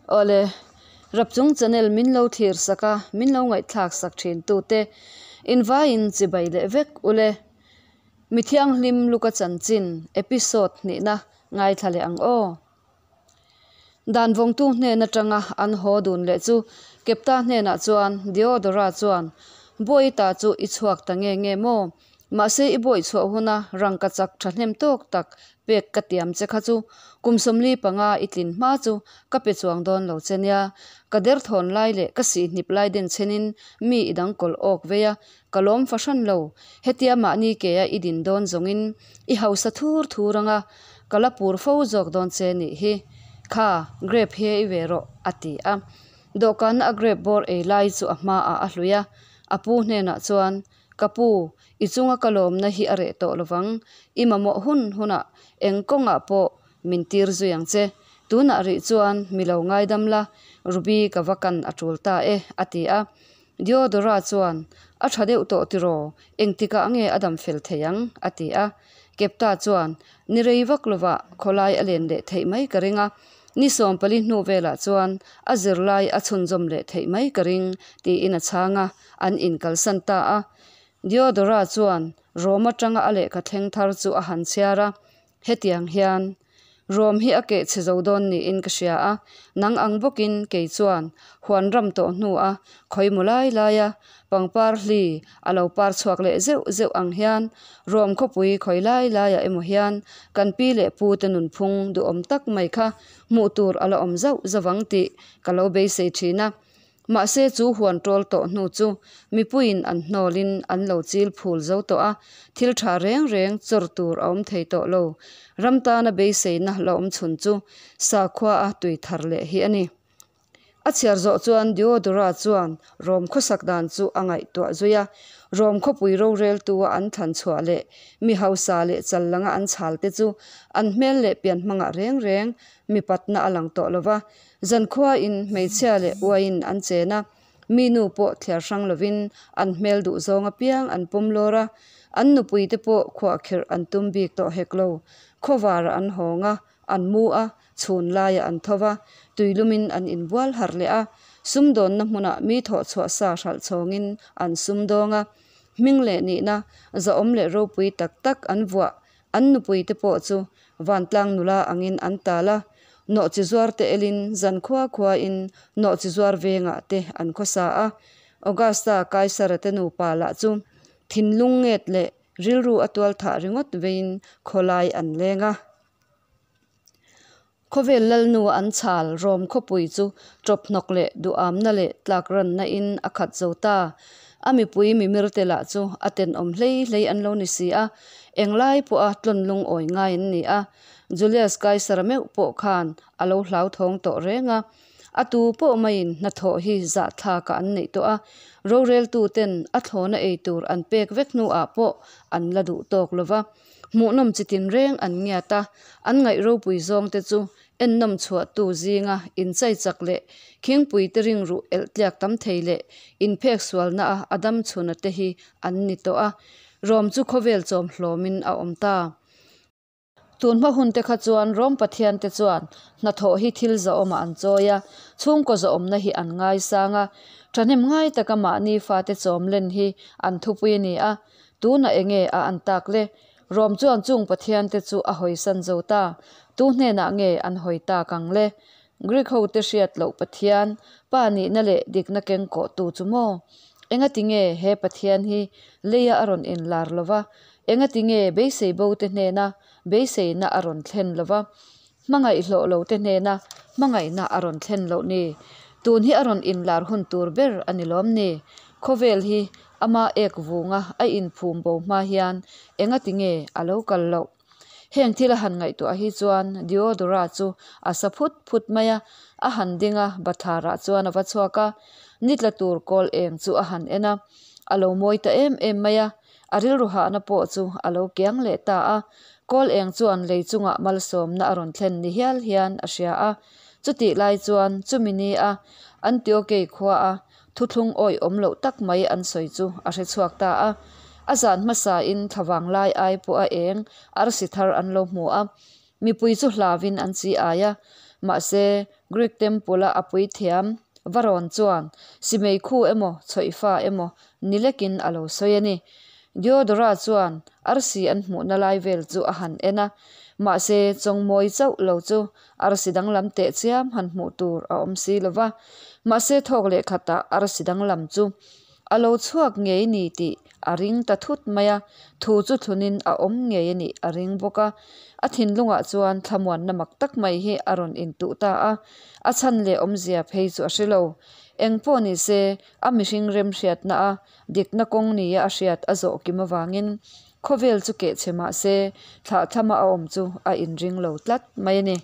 Awle, Rapchung channel min lo thlir sak a, min lo ngaihthlak sak thin tute invaiin chibai leh vek ule. Mi thianghlim Luka chanchin episode hnihna ngaithla leh ang aw. Dan vawngtu hnen atanga an haw dun leh chu Kepta hnenah chuan Diodora chuan, Bawi ta chu i chhuak ta nge nge maw? Mahse i bawi chhuah huna rangka chak thahnem tawk tak pek ka tiam che kha chu kum 45 i tlin hma chu ka pe chuang dawn lo che nia. Ka derthawn lai leh ka sihhnip lai den chenin mi i dang kawlh awk vei a, ka lawm fahran lo. Hetia mahni ke a i din dawn zawngin i hausa thur thur anga ka la pur fo zawk dawn che nih hi. Kha, grape hi ei ve rawh, a ti a. Dawhkana a grape bawr ei lai chu a hmaah a hlui a, a pu hnenah chuan, Ka pu, i chunga ka lawmna hi a reh tawh lovang. I mamawh hun hunah eng kawngah pawh min tir zui ang che. Tunah rih chuan mi lo ngaidam la, Ruby ka va kan a tul ta e, a ti a. Diodora chuan, A tha deuh tawh tiraw, engtikah nge a dam fel thei ang? a ti a. Kepta chuan, Ni rei vak lovah khawlai a len leh theih mai ka ring a, ni 14 hnu velah chuan a zirlai a chhunzawm leh theih mai ka ring, tiin a chhang a. An inkalsan ta a. Diodora chuan Rom atanga a lehkha thleng thar chu a han chhiar a, Hetiang hian Rom hi a keh chhe zo dawn niin ka hria a, nang ang bawkin kei chuan huan ram tawh hnua khawimaw lai laia pangpar hli a lo par chhuak leh zeuh zeuh ang hian Rom khawpui khawi lai laiah emaw hian kan pi leh pu te nunphung duhawm tak mai kha hmuh tur a la awm zauh zauh ang tih ka lo beisei thin a. Mahse chu huan ṭawl tawh hnu chu mipuiin an hnawlin an lo chil phul zo tawh a, thil ṭha reng reng chawr tur a awm thei tawh lo. Ram tana beiseina la awm chhun chu sakhua a tui thar leh hi a ni. A chhiar zawh chuan Diodora chuan Rom khawsak dan chu a ngaihtuah zui a, Rom khawpui roreltua an thlan chhuah leh mi hausa leh chal langa an chhal te chu an hmel leh pian hmangah reng reng mipatna a lang tawh lo va, Zankhuain hmeichhia leh uaiin an chen a, mi nu pawh thliar hrang lovin an hmel duh zawng apiang an pawm lawr a, an nupuite pawh khuahkhirh an tum bik tawh hek lo. Khawvarah an hawng a, an mu a, chhun laiah an tho va, tuilumin an inbual harh leh a, sumdawnna hmunah mi thawhchhuah sa hralh chhawngin an sumdawng a, hming leh nihna zahawm leh ropui tak tak an vuah An nupuite pawh chu vantlang nula angin an tal a, nawhchi zuar te elin zan khua khuain nawhchi zuar vengah te an khawsa a. Augusta Kaisara te nupa lah chu thinlung nget leh rilru a tual thah ringawt veiin khawlai an leng a. Khawvel lalnu an chhal Rom khawpui chu ṭawphnawk leh duhamna leh tlakranna in a khat zo ta. A mipui mimirte lah chu a tenawm hlei hlei an lo ni si a, englai pawha tlawn lungawi ngai an ni a. Julius Kaisara meuh pawh khan a lo hlauthawng tawh reng a. A tu pawh maiin hnathawh hi zahthlakah an neih tawh a, roreltuten a thlawna ei tur an pek vek hnuah pawh an la duh tawk lo va. Hmuhnawm chi tinreng an ngiat a, an ngaih ropui zawngte chu ennawm chhuahtu zinga inchai chak leh khingpuite ringruh elh tliak tam thei leh inphek sualna a a dam chhuna te hi an ni tawh a, Rom chu khawvel chawm hlawmin a awm ta. Tun hma hunte kha chuan Rom pathiante chuan hnathawh hi thil zahawmah an chawi a, chhungkaw zahawmna hi an ngaisang a, thahnem ngai taka mahni fate chawm len hi an thupui a ni a, Tunah enge a an tak le? Rom chuan chung pathiante chu a hawisan zo ta. Tu hnenah nge an hawi tak ang le? Greek ho te hriat loh pathian, pa nihna leh dikna keng kawhtu chu maw? Engati nge he pathian hi leia a rawn inlar lo va? Engati nge beisei bo te hnena beiseina a rawn thlen lo va? Hmangaih hlawh lo te hnena hmangaihna a rawn thlen loh ni. Tun hi a rawn inlar hun tur ber a ni lawm ni? Khawvel hi ama ek vunga a inphum bo hma hian engati nge a lo kal loh? Heng thil a han ngaihtuah hi chuan Diodora chu a sa phut phut mai a, a han ding a, bathlarah chuan a va chhuak a, ni tla tur kawl eng chu a han en a, a lo mawi ta em em mai a. A rilru hahna pawh chu a lo kiang leh ta a, kawl eng chuan lei chungah malsawmna a rawn thlen ni hial hian a hria a. Chutih lai chuan chumi ni a Antiokei khua a thuthlung awih awm loh tak mai an sawi chu a hre chhuak ta a. A zan hmasain thlavang lai ai pawh a eng arsi thar an lo hmu a, mipui chu hlauin an chi ai a. Mahse, Greek temple-a a puithiam Varon chuan simeikhu emaw chhawihfa emaw ni lekin a lo sawi a ni. Diodora chuan arsi an hmuhna lai vel chu a han en a, mahse chawngmawi chauh lo chu arsi danglam teh chiam han hmuh tur a awm si lo va. Mahse thawk leh khatah arsi danglam chu a lo chhuak ngei ni tih a ring ta thut mai a, thu chu thlunin a awm ngei a nih a ring bawk a. A thinlungah chuan thlamuanna mak tak mai hi a rawn intuh ta a, a chhan leh awmzia phei chu a hre lo. Eng pawh ni se, a mihring remhriatna a dikna kawng nia a hriat a zawh kim avangin khawvel chu keh chhe mah se thlahthlama a awm chu a inring lo tlat mai a ni.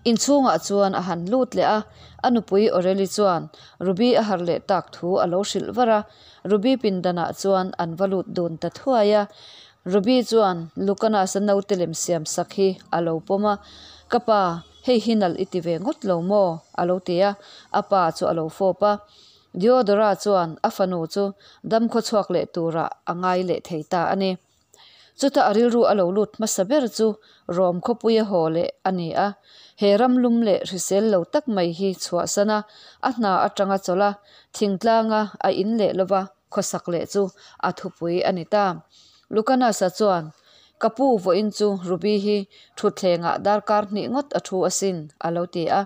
Inchhungah chuan a han lut leh a, a nupui Aurelie chuan Ruby a harh leh tak thu a lo hrilh var a, Ruby pindanah chuan an va lut dun ta thuai a. Ruby chuan Lucanas-a naute lem siam sak hi a lo pawm a, Ka pa, hei hi nalh i ti ve ngawt lo maw? a lo ti a, a pa chu a lo fawp a. Diodora chuan a fanu chu damkhaw chhuak leh turah a ngai leh thei ta a ni. Chutah a rilru a lo lut hmasa ber chu Rom khawpuia haw leh a ni a. He ram lum leh hrisel lo tak mai hi chhuahsan a, a hna atanga chawlh a, thingtlanga a in leh lova khawsak leh chu a thupui a ni ta. Lucanus-a chuan, Ka pu vawiin chu Ruby hi thutthlengah darkar hnih ngawt a thu asin, a lo ti a.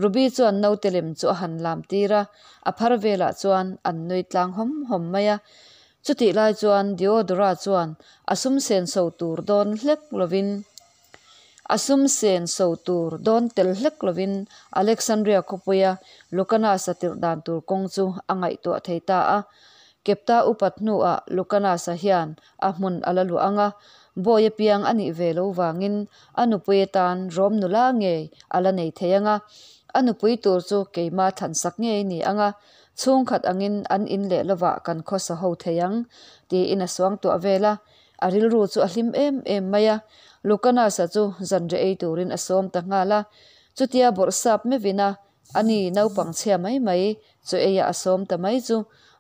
Ruby chuan naute lem chu a han lam tir a, a phar velah chuan an nui tlang hawm hawm mai a. Chutih lai chuan Diodora chuan a sum sen so tur dawn hlek lovin a sum sen so tur dawn tel hlek lovin Alexandria khawpuia Lucanus-a tirh dan tur kawng chu a ngaihtuah thei ta a. Kepta upat hnuah Lucanus-a hian a hmun a la luah ang a, bawi apiang a nih ve lo vangin a nupui atan Rom nula ngei a la nei thei ang a, a nupui tur chu keima thlansak ngei ni ang a, Chhungkhat angin an in leh lovah kan khawsa ho thei ang, tiin a suangtuah vel a. A rilru chu a hlim em em mai a. Lucanus-a chu zanriah ei turin a sawm ta nghal a. Chutia bawrhsap mevin a, ani naupang chhia mai mai chaw eiah a sawm ta mai chu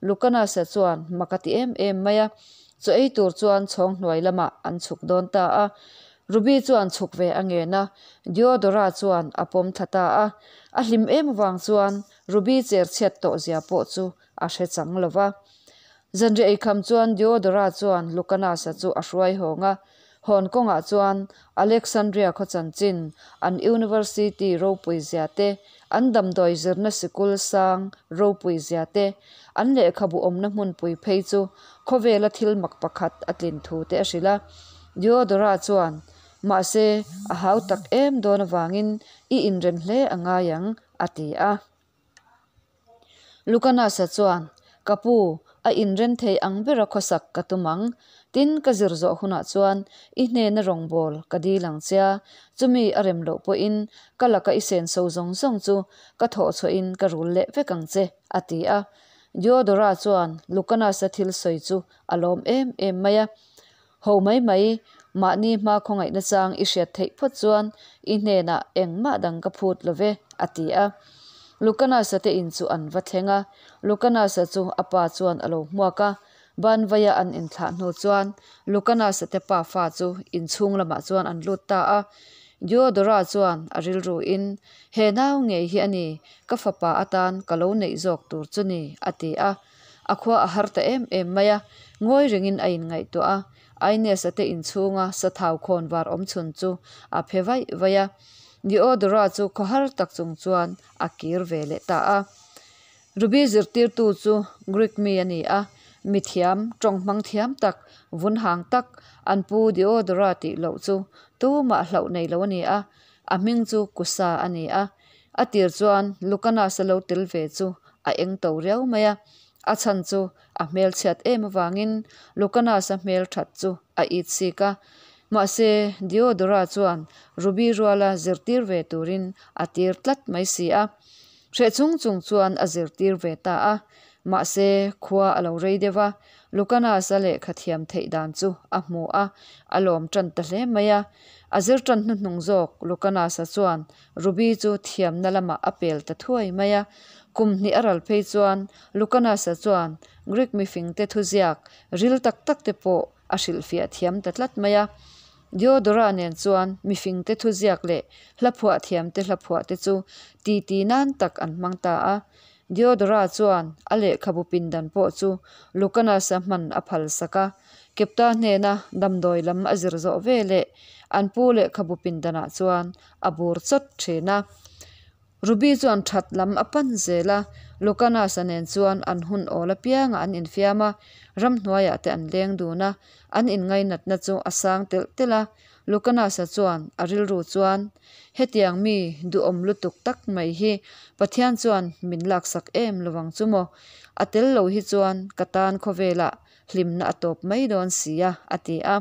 Lucanus-a chuan mak a ti em em mai a. Chaw ei tur chuan chhawng hnuai lamah an chhuk dawn ta a. Ruby chuan chhuk ve a ngen a, Diodora chuan a pawm thla ta a. A hlim em avang chuan Ruby cher chhiat tawh zia pawh chu a hre chang lo va. Zanriah eikham chuan Diodora chuan Lucanus-a chu a hruai hawng a. Hawn kawngah chuan Alexandria khaw chanchin, an University ropui zia te, an damdawi zirna sikul sang ropui zia te, an lehkhabu awmna hmunpui phei chu khawvela thil mak pakhat a tlin thu te a hrilh a. Diodora chuan, Mahse, a hau tak em dawn avangin i inrem hle a ngai ang, a ti a. Lucanus-a chuan, Ka pu, a inren thei ang bera khawsak ka tum ang. Tin, ka zir zawh hunah chuan i hnena rawngbâwl ka dil ang che a, chumi a rem loh pawhin ka laka i senso zawng zawng chu ka thawh chhuahin ka rul leh vek ang che, a ti a. Diodora chuan Lucanus-a thil sawi chu a lawm em em mai a. Ho mai mai, mahni hma khawngaihna chang i hriat theih phawt chuan i hnenah engmah dang ka phut lo ve, a ti a. Lucanus-a te in chu an va thleng a, Lucanus-a chu a pa chuan a lo hmuak a. Banvaia an inthlah hnu chuan Lucanus-a te pa fa chu inchhung lamah chuan an lut ta a. Diodora chuan a rilruin, He nau ngei hi a ni, ka fapa atan ka lo neih zawk tur chu ni, a ti a. A khua a har ta em em mai a, ngawi rengin a inngaihtuah a, Agnes-a te inchhunga sathau khawn var awm chhun chu a phe vaih vaih a. Diodora chu khaw har tak chung chuan a kir ve leh ta a. Ruby zirtirtu chu Greek mi a ni a, mithiam, tawng hmang thiam tak, vun hang tak, an pu Diodora tih loh chu tumah hlauh nei lo a ni a, a hming chu Kusa a ni a. A tir chuan Lucanas-a lo tel ve chu a eng to riau mai a, a chhan chu a hmel chhiat em avangin Lucanas-a hmel that chu a it sik a. Mahse, Diodora chuan Ruby ruala zirtir ve turin a tir tlat mai si a. Hreh chung chung chuan a zirtir ve ta a. Mahse, khua a lo rei deuh a, Lucanas-a lehkha thiam theih dan chu a hmu a, a lawm tan ta hle mai a. A zir tan hnuhnung zawk Lucanas-a chuan Ruby chu thiamna lamah a pel ta thuai mai a. Kum hnih a ral phei chuan Lucanus-a chuan Greek mifingte thuziak ril tak tak te pawh a hrilhfiah thiam ta tlat mai a. Diodora nen chuan mifingte thuziak leh hlaphuah thiamte hlaphuahte chu titi nan tak an hmang ta a. Diodora chuan a lehkhabu pindan pawh chu Lucanus-a hman a phal sak a. Kepta hnena damdawi lam a zir zawh veleh an pu lehkhabu pindanah chuan a bur chawt thin a. Ruby chuan that lam a pan zel a, Lucanus-a nen chuan an hun awl apiangah an infiam a, ramhnuaiah te an leng dun a, an inngainatna chu a sang telh telh a. Lucanus-a chuan a rilru chuan, Hetiang mi duhawm lutuk tak mai hi Pathian chuan min laksak em lovang chu maw? A tel lo hi chuan ka tan khawvelah hlimna a tawp mai dawn si a, a ti a.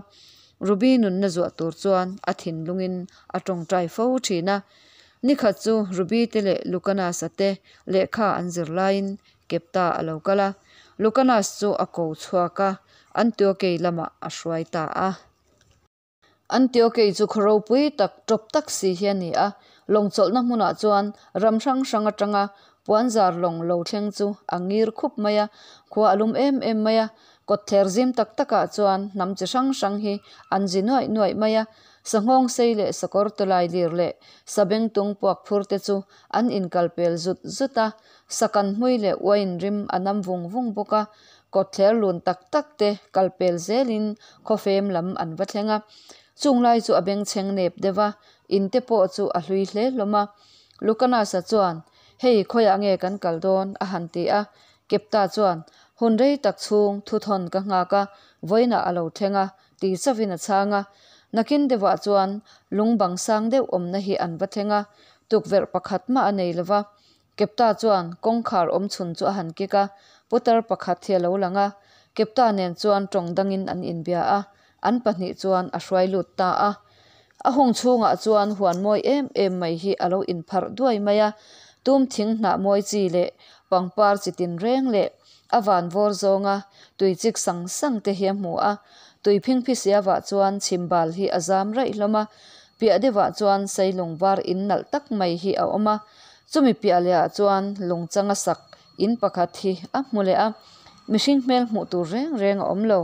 Ruby nunna zuah tur chuan a thinlungin a tawngtai fo thin a. Nikhat chu Ruby te leh Lucanas-a te lehkha an zir laiin Kepta a lo kal a, Lucanas chu a ko chhuak a, Antiokei lamah a hruai ta a. Antiokei chu khaw ropui tak, tawp tak si hi a ni a, lawng chawlhna hmunah chuan ram hrang hrang atanga puanzar lawng lo thleng chu a ngir khup mai a, khua a lum em em mai a, kawtthler zim tak takah chuan hnam chi hrang hrang hi an zi nuaih nuaih mai a, Sanghawng sei leh sakawr tawlai lir leh sabengtung puak phur te chu an inkal pel zut zut a, sakan hmui leh uain rim a nam vung vung bawk a, kawtthler lun tak tak te kal pel zelin khawfem lam an va thleng a. Chung lai chu a bengchheng nep deuh a, in te pawh chu a hlui hle hlawm a. Lucanus-a chuan, Hei khawiah nge kan kal dawn? a han ti a. Kepta chuan, Hun rei tak chhung thuthawn ka nghak a, vawiinah a lo thleng a, ti chauhin a chhang a. Nakin deuhah chuan lung bang sang deuh awmna hi an va thleng a, tukverh pakhat mah a nei lova. Kepta chuan kawngkhar awm chhun chu a han kik a, putar pakhat hi a lo lang a. Kepta nen chuan tawng dangin an inbia a, an pahnih chuan a hruai lut ta a. A hung chhungah chuan huan mawi em em mai hi a lo inpharh duai mai a, tum thing hnah mawi chi leh pangpar chi tinreng leh A van vawr zawnga tui chik sang sang te hi a hmu a, tui phingphi siavah chuan chhimbal hi a zam raih hlawm a, piah deuhah chuan sailung var in nalh tak mai hi a awm a, chumi piah lehah chuan lungchanga sak in pakhat hi a hmu leh a, mihring hmel hmuh tur reng reng a awm lo.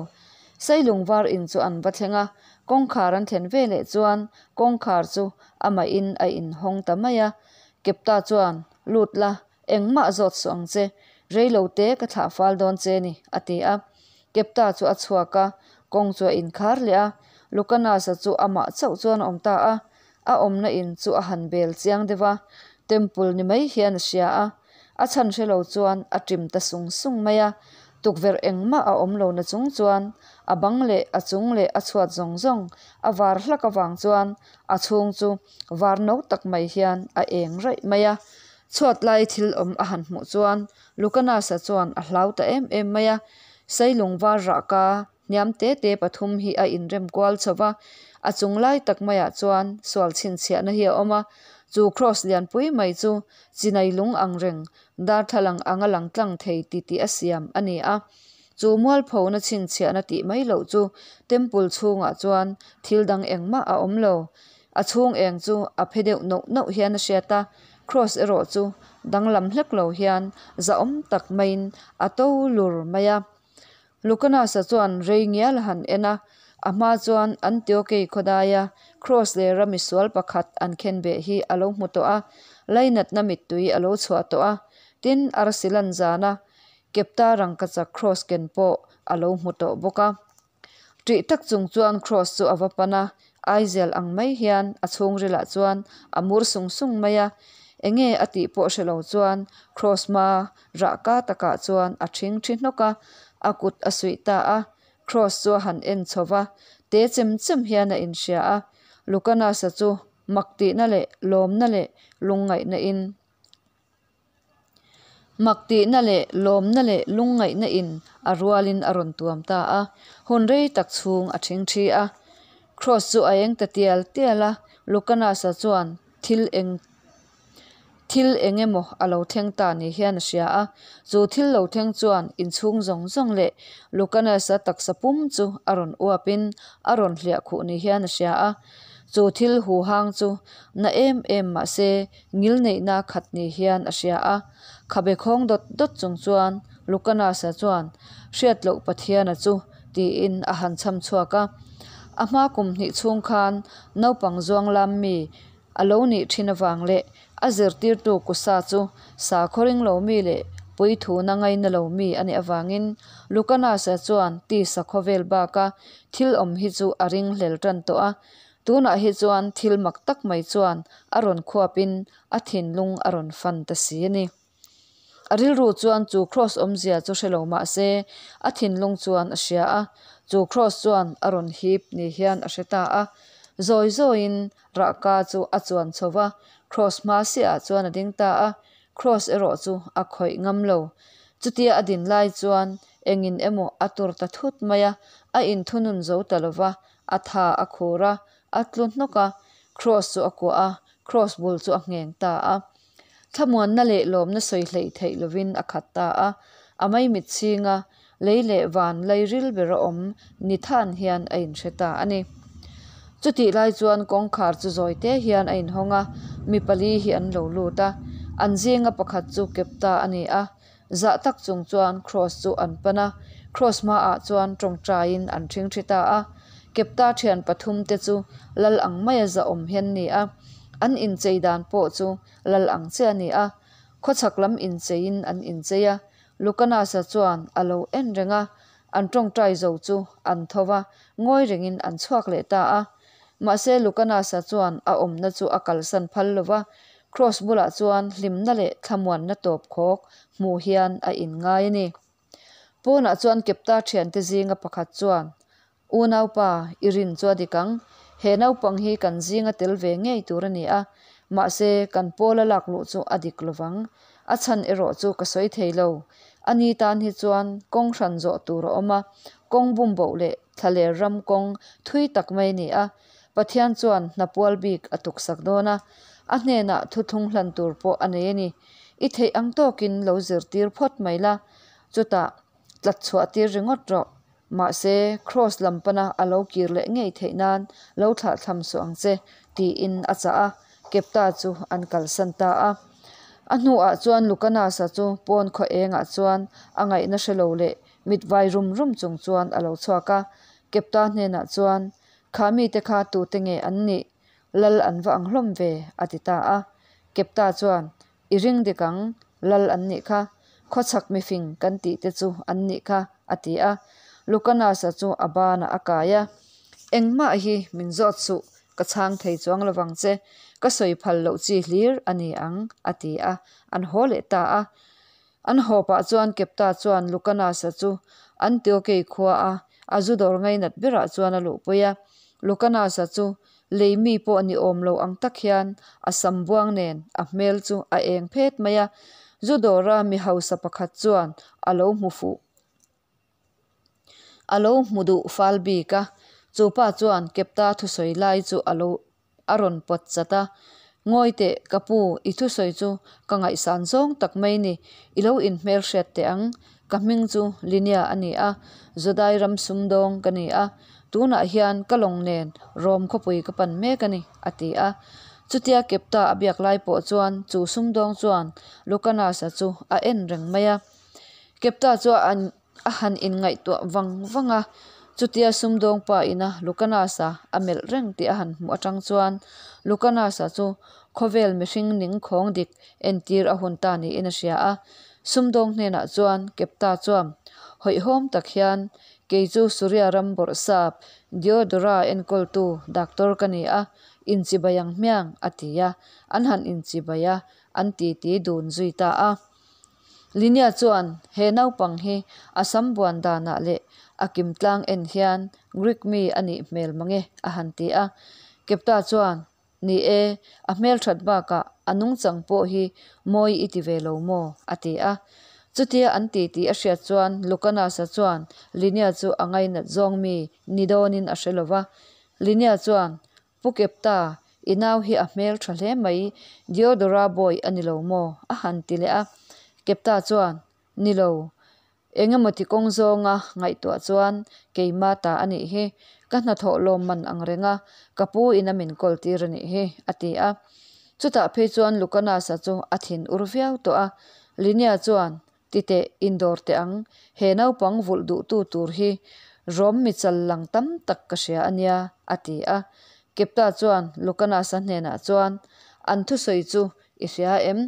Sailung var in chu an va thleng a, kawngkhar an thlen veleh chuan kawngkhar chu amahin a inhawng ta mai a, Kepta chuan lut la Engmah zawt suh ang che, reilo te ka thlah fal dawn che ni, a ti a. Kepta chu a chhuak a, kawng chu a inkhar leh a. Lucanus-a chu amah chauh chuan a awm ta a, a awmna in chu a han bel chiang deuh a, temple ni mai hian a hria a. A chhan hre lo chuan a ṭim ta sung sung mai a, tukverh engmah a awm lo na chung chuan a bang leh a chung leh a chhuat zawng zawng a var hlak avang chuan a chhung chu var no tak mai hian a eng raih mai a. Chhuat lai thil awm a han hmuh chuan Lucanus-a chuan a hlau ta em em mai a, Sailung var rahka hniam te te pathum hi a inrem kual chho va, a chung lai tak maiah chuan sual chhinchhiahna hi a awm a, chu kraws lianpui mai chu chinai lung ang reng darthlalang anga lang tlang thei titih a siam a ni a. Chu mualphona chhinchhiahna tih mai loh chu temple chhungah chuan thil dang engmah a awm lo. A chhung eng chu a phe deuh nauh nauh hian a hriat a, Kraws erawh chu danglam hlek lo hian zahawm tak maiin a to lur mai a. Lucanus-a chuan rei ngial a han en a, a hma chuan Antiokei khawdaia Kraws lera misual pakhat an khenbeh hi a lo hmu tawh a, lainatna mittui a lo chhuah tawh a, tin arsi lan zana Kepta rangkachak Kraws ken pawh a lo hmu tawh bawk a. Ṭih tak chung chuan Kraws chu a va pan a, Aizel ang mai hian a chhungrilah chuan a mur sung sung mai a. Enge a tih pawh hre lo chuan Kraws hma rahka takah chuan a ṭhing ṭhi hnawk a, a kut a suih ta a. Kraws chu a han en chho va, te chem chem hian a inhria a. Lucanus-a chu mak tihna leh lawmna leh lungngaihna in. Mak tihna leh lawmna leh lungngaihna in a rualin a rawn tuam ta a, hun rei tak chhung a thing thi a. Kraws chu a eng ta tial tial a, Lucanus-a chuan thil eng thil eng emaw a lo thleng ta ni hian a hria a. Chu thil lo thleng chuan inchhung zawng zawng leh Lucanus-a taksa pum chu a rawn uapin a rawn hliah khuh ni hian a hria a. Chu thil huhang chu na em em mah se Ngilneihna khat ni hian a hria a, khabe khawng dawt dawt chung chuan Lucanus-a chuan, Hriat loh Pathiana chu, tiin a han chham chhuak a. A hma kum hnih chhung khan naupang zuang lam mi a lo nih thin avang leh a zirtirtu Kusa chu sakhaw ring lo mi leh puithuna ngaina lo mi a nih avangin Lucanas-a chuan tisa khawvel baka thil awm hi chu a ringhlel tan tawh a. Tunah hi chuan thil mak tak mai chuan a rawn khuapin a thinlung a rawn fan ta si a ni. A rilru chuan chu kraws awmzia chu hre lo mah se, a thinlung chuan a hria a, chu kraws chuan a rawn hip ni hian a hre ta a. Zawi zawiin rahka chu a chuan chho va, kraws hma siahah chuan a ding ta a, kraws erawh chu a khawih ngam lo. Chutia a din lai chuan engin emaw a tur ta thut mai a, a inthunun zo ta lo va, a tha a khur a, a tlu hnawk a, kraws chu a kuah a, kraws bul chu a ngheng ta a. Thlamuanna leh lawmna sawi hleih theih lovin a khat ta a, a maimit chhinga lei leh van lairil bera awm ni than hian a inhre ta a ni. Chutih lai chuan kawngkhar chu zawi te hian a inhawng a, mi pali hi an lo lut a, an zinga pakhat chu Kepta a ni a, zah tak chung chuan Kraws chu an pan a, Kraws hmaah chuan tawngtaiin an ṭhingṭhi ta a. Kepta ṭhian pathum te chu lal ang maia zahawm hian ni a, an inchei dan pawh chu lal ang che a ni a, khawchhak lam incheiin an inchei a, Lucanasa chuan a lo en reng a, an tawngtai zo chu an tho va, ngawi rengin an chhuak leh ta a. Mahse Lucanasa chuan a awmna chu a kalsan phal lo va, Kraws bulah chuan hlimna leh thlamuanna tawp khawk hmuh hian a inngai a ni. Pawnah chuan Kepta thiante zinga pakhat chuan, Unaupa, i rin chu a dik ang. He naupang hi kan zinga tel ve ngei tur a ni a, mahse kan pawla lak luh chu a dik lovang. A chhan erawh chu ka sawi thei lo. Ani tan hi chuan kawng hran zawh tur a awm a, kawng bumboh leh thlaler ram kawng thui tak mai a ni a. Pathian chuan hna pual bik a tuksak dawn a, a hnenah thuthlung hlan tur pawh a nei a ni. I theih ang tawkin lo zirtir phawt mai la, chutah tlat chhuah tir ringawt rawh. Mahse, Kraws lam pana a lo kir leh ngei theih nan lo thlah thlam suh ang che, tiin a chah a, Kepta chu an kalsan ta a. A hnuah chuan Lucanasa chu pawn khaw engah chuan a ngaihna hre lo leh mit vai rum rum chung chuan a lo chhuak a, Kepta hnenah chuan, Kha mite kha tute nge an nih? Lal an va ang hlawm ve, a ti ta a. Kepta chuan, I ring dik ang, lal an nih kha. Khawchhak mifing kan tih te chu an nih kha, a ti a. Lucanasa chu a banah a kai a. Engmah hi min zawt suh, ka chhang thei chuang lovang che, ka sawi phal loh chi hlir a ni ang, a ti a. An haw leh ta a. An haw pah chuan Kepta chuan Lucanasa chu Antiokei khua a a zu dawr ngainat berah chuan a luhpui a. Lucanasa chu lei mi pawh ni awm lo ang tak hian a sam buang nen a hmel chu a eng phet mai a. Zu dawra mi hausa pakhat chuan a lo hmu fuh. A lo hmu duh fal bik a, chu pa chuan Kepta thusawi lai chu a lo a rawn pawt chat a, Ngawi teh, ka pu, i thusawi chu ka ngaihsan zawng tak mai ni, i lo inhmelhriat teh ang, ka hming chu Linia a ni a, Judai ram sumdawng ka ni a, tunah hian ka lawng nen Rom khawpui ka pan mek a ni, a ti a. Chutia Kepta a biak lai pawh chuan chu sumdawng chuan Lucanasa chu a en reng mai a. Kepta chu a han inngaihtuah vang vang a, chutia sumdawng pa ina Lucanasa a melh reng tih a han hmuh atang chuan Lucanasa chu khawvel mihring ning khawng dik entir a hun ta niin a hria a. Sumdawng hnenah chuan Kepta chuan hawihhawm tak hian, Kei chu Suria ram bawrhsap Diodora enkawltu doctor ka ni a, inchibai ang hmiang, a ti a. An han inchibai a, an titi dun zui ta a. Linia chuan he naupang hi a sam buan danah leh a kim tlang en hian Greek mi a nih hmel mange a han ti a. Kepta chuan, Ni e, a hmelthat bakah a nungchang pawh hi mawi i ti ve lo maw? a ti a. Chutia an ti tih a hriat chuan Lucanasa chuan Linia chu a ngainat zawng mi ni dawnin a hre lo va. Linia chuan, Pu Kepta, i nau hi a hmel tha hle mai, Diodora bawi a ni lo maw? a han ti leh a. Kepta chuan, Ni lo, engemaw ti kawng zawnga ngaihtuah chuan keima ta a nih hi, ka hnathawh lawm man ang reng a, ka pu in a min kawl tir a nih hi, a ti a. Chutah phei chuan Lucanasa chu a thin ur viau tawh a. Linia chuan, Titeh, indawr teh ang, he naupang vulh duhtu tur hi Rom mi chal lang tam tak ka hria a nia, a ti a. Kepta chuan Lucanus-a hnenah chuan, An thusawi chu i hria em?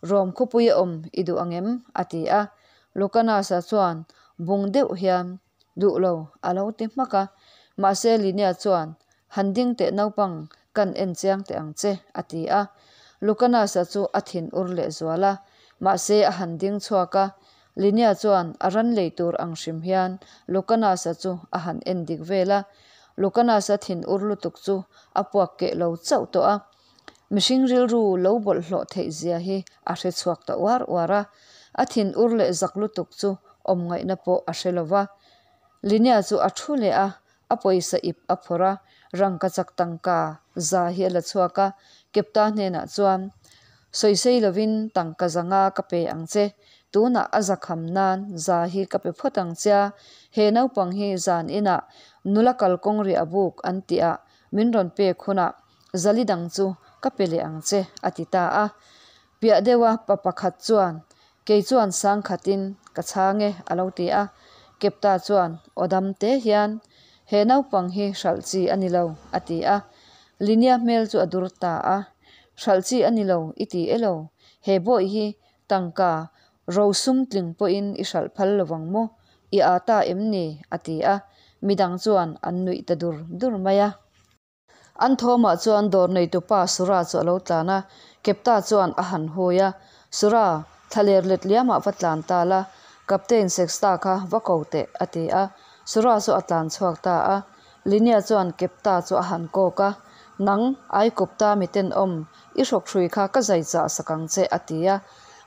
Rom khawpuia awm i duh ang em? a ti a. Lucanus-a chuan bung deuh hian, Duh lo, a lo ti hmak a. Mahse Linia chuan, Han ding teh naupang, kan en chiang teh ang che, a ti a. Lucanus-a chu a thin ur leh zual a. Mahse a han ding chhuak a. Linia chuan a ran lei tur ang hrim hian Lucanus-a chu a han en dik vel a. Lucanus-a thin ur lutuk chu a puak keh lo chauh tawh a. Mihring rilru lo bawlhhlawh theih zia hi a hre chhuak ta uar uar a. A thin ur leh zak lutuk chu awm ngaihna pawh a hre lo va. Linia chu a thu leh a, a pawisa ip a phawrh a, rangkachak tangka za hi a la chhuak a, Kepta hnenah chuan, Sawisei lovin tangka za nga ka pe ang che, tunah a zakham nan za hi ka pe phawt ang che a, he naupang hi zan inah nula kalkawng riah buk an tih ah min rawn pek hunah zali dang chu ka pe leh ang che, a ti ta a. Piah deuha pa pakhat chuan, Kei chuan sangkhatin ka chhang e, a lo ti a. Kepta chuan aw dam te hian, He naupang hi hralh chi a ni lo, a ti a. Linia hmel chu a dur ta a. Hralh chi a ni lo, i ti e lo. He bawih hi tangka rosum tling pawhin i hralh phal lo vang maw? I â ta em ni? a ti a. Midang chuan an nuih ta dur dur mai a. An thawmah chuan dawr neitupa Sura chu a lo tlan a, Kepta chuan a han hui a, Sura, thlaler let liamah va tlan ta la, Captain Sexta kha va ko teh, a ti a. Sura chu a tlan chhuak ta a. Linia chuan Kepta chu a han kawk a, Nang, Aikupta mitenawm, i hrawkhrui kha ka zai chah sak ang che, a ti a.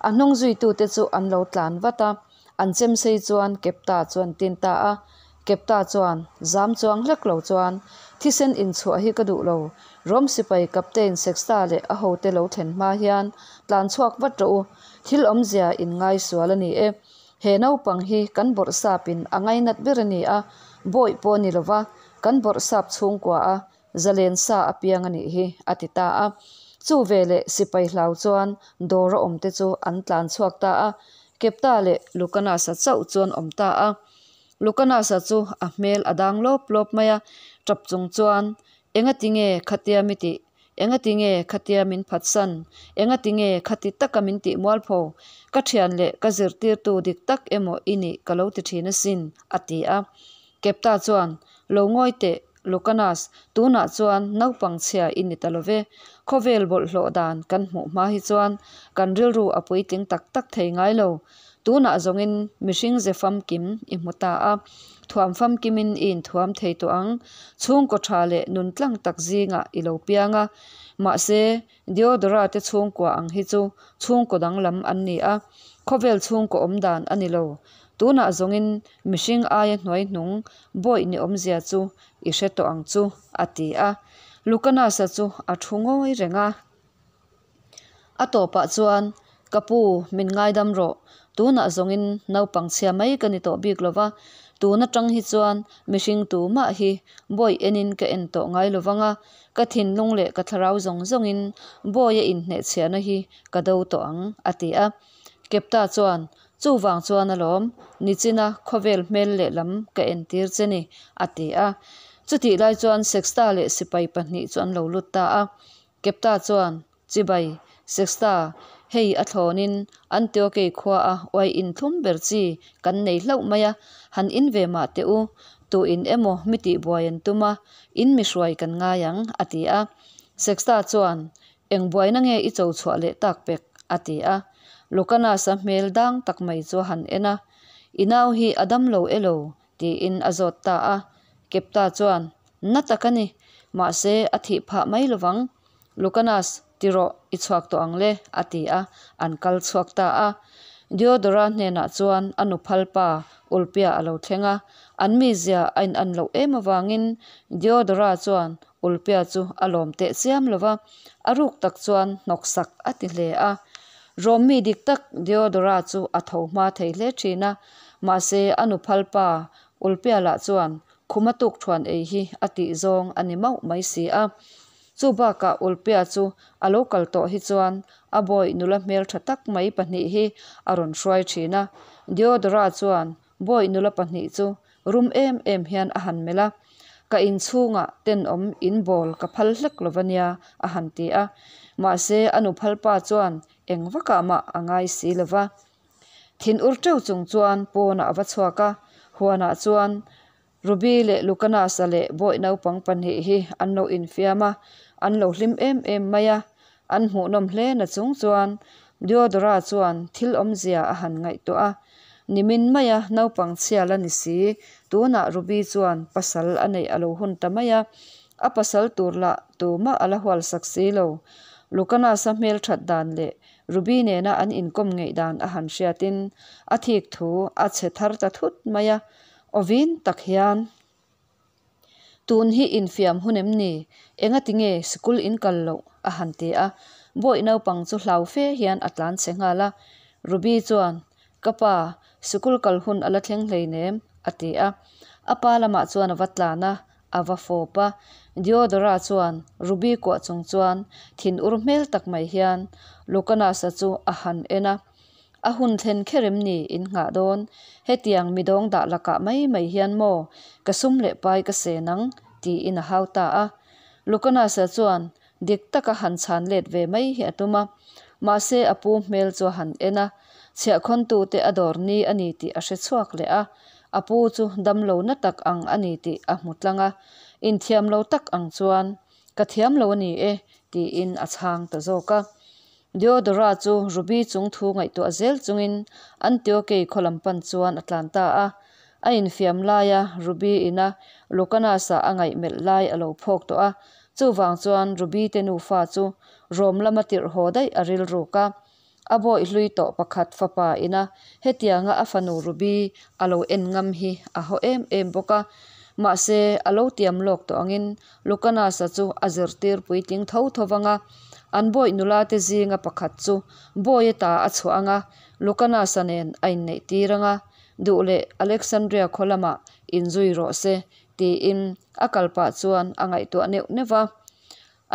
A hnung zuitute chu an lo tlan vat a. An chemsei chuan Kepta chu an tin ta a. Kepta chuan, Zam chuang hlek lo chuan, thisen inchhuah hi ka duh lo. Rom sipai Captain Sexta leh a hote lo thlen hma hian tlan chhuak vat rawh u. Thil awmzia in ngaisual a ni e. He naupang hi kan bawrhsapin a ngainat ber a ni a, bawih pawh a ni lova, kan bawrhsap chhungkua a Zalen sa a piang a nih hi, a ti ta a. Chu veleh sipai hlau chuan dawr a awmte chu an tlan chhuak ta a, Kepta leh Lucanasa chauh chu an awm ta a. Lucanasa chu a hmel a dang lawp lawp mai a, tap chung chuan, Engati nge khatia mi tih? Engati nge khatia min phatsan? Engati nge khati taka min tih mualpho? Ka thian leh ka zirtirtu dik tak emaw i nih ka lo ti thin asin, a ti a. Kepta chuan, Lo ngawi teh, Lucanas, tunah chuan naupang chhia i ni ta lo ve. Khawvel bawlhhlawh dan kan hmuh hma hi chuan kan rilru a puitling tak tak thei ngai lo. Tunah zawngin mihring ze famkim i hmu ta a, thuam famkimin i inthuam thei tawh ang. Chhungkaw tha leh nun tlang tak zingah i lo piang a. Mahse, Diodora te chhungkua ang hi chu chhungkaw danglam an ni a, khawvel chhungkaw awm dan a ni lo. Tunah zawngin mihring aia hnuaihnung bawih ni awmzia chu i hre tawh ang chu, a ti a. Lucanus-a chu a thu ngawi reng a. A tawpah chuan, Ka pu, min ngaidam rawh. Tunah zawngin naupang chhia mai ka ni tawh bik lo va, tun atang hi chuan mihring tu mah hi bawih enin ka en tawh ngai lo vang a, ka thinlung leh ka thlarau zawng zawngin bawia inhnehchhiahna hi ka do tawh ang, a ti a. Kepta chuan, Chuvang chuan alawm, nichina khawvel hmel lehlam ka entir che ni, a ti a. Chutih lai chuan Sexta leh sipai pahnih chu an lo lut ta a. Kepta chuan, Chibai, Sexta, hei a thlawnin Antiokei khua a uai inthlum ber chi kan nei hlauh mai a, han in ve mah teh u, tu in emaw mi tihbuai an tum a, in mi hruai kan ngai ang, a ti a. Sexta chuan, Eng buaina nge i cho chhuah leh tak pek? a ti a. Lucanus-a hmel dang tak mai chu a han en a, I nau hi a dam lo elo? tiin a zawt ta a. Kepta chuan, Na tak a ni, mahse a thih phah mai lovang. Lucanus, ti rawh, i chhuak tawh ang le, a ti a, an kal chhuak ta a. Diodora hnenah chuan a nu phalpa Ulpia a lo thleng a, an mizia a inan loh em avangin Diodora chuan Ulpia chu a lawm teh chiam lo va, a ruk tak chuan hnawksak a ti hle a. Rawmmi dik tak Diodora chu a tho hma thei hle thin a, mahse a nu phalpa Ulpia lah chuan khuma tukthuan ei hi a tih zawng a ni mauh mai si a. Chu bakah Ulpia chu a lo kal tawh hi chuan a bawi nula hmeltha tak mai pahnih hi a rawn hruai thin a. Diodora chuan bawi nula pahnih chu rum em em hian a han melh a, Ka inchhungah tenawm in bawl ka phal hlek lo va nia, a han ti a. Mahse, a nu phalpa chuan eng vakah mah a ngai si lo va. Thin ur teuh chung chuan pawnah a va chhuak a, huanah chuan Ruby leh Lucanasa leh bawih naupang pahnih hi an lo infiam a, an lo hlim em em mai a. An hmuhnawm hle na chung chuan Diodora chuan thil awmzia a han ngaihtuah a. Nimin maia naupang chhia la ni si, tunah Ruby chuan pasal a neih a lo hun ta mai a. A pasal tur lah tumah a la hualsak si lo. Lucanasa hmelthat dan leh Ruby nena an inkawm ngeih dan a han hriatin a thik thu a chhe thar ta thut mai a. Aw vin tak hian, Tun hi infiam hun em ni? Enga tinge sikul in kal loh? a han ti a. Bawih naupang chu hlau fe hian a tlan chhe nghal a. Ruby chuan, Ka pa, sikul kal hun a la thleng hleinem, a ti a. A pa lamah chuan a va tlan a, a va fawp a. Diodora chuan Ruby kuah chung chuan thin ur hmel tak mai hian Lucanasa chu a han en a. A hun thlen kher em ni in nghah dawn? Hetiang mi dawng dah lakah mai mai hian maw ka sum leh pai ka sen ang? tiin a hau ta a. Lucanasa chuan dik taka han chhan let ve mai hi a tum a. Mahse a pu hmel chu a han en a, chhiahkhawntute a dawr ni a ni tih a hre chhuak leh a. A pu chu damlo na tak ang a ni tih a hmu tlang a, inthiam lo tak ang chuan, Ka thiam lo a ni e, tiin a chhang ta zawk a. Diodora chu Ruby chung thu ngaihtuah zel chungin Antiokei khaw lam pan chuan a tlan ta a. A infiam laia Ruby ina Lucanus-a a ngaih melh lai a lo phawk tawh a, chuvang chuan Ruby te nufa chu Rom lama tirh haw daih a rilruk a. A bawih hlui tawh pakhat fapa ina hetianga a fanu Ruby a lo en ngam hi a haw em em bawk a. Mahse, a lo tiam lawk tawh angin Lucanus-a chu a zirtir puitling tho tho vang a. An bawih nula te zinga pakhat chu bawi ata a chhuah ang a, Lucanus-a nen a inneih tir ang a, duh leh Alexandria khaw lamah inzui rawh se tiin a kal pah chuan a ngaihtuah neuh neuh va.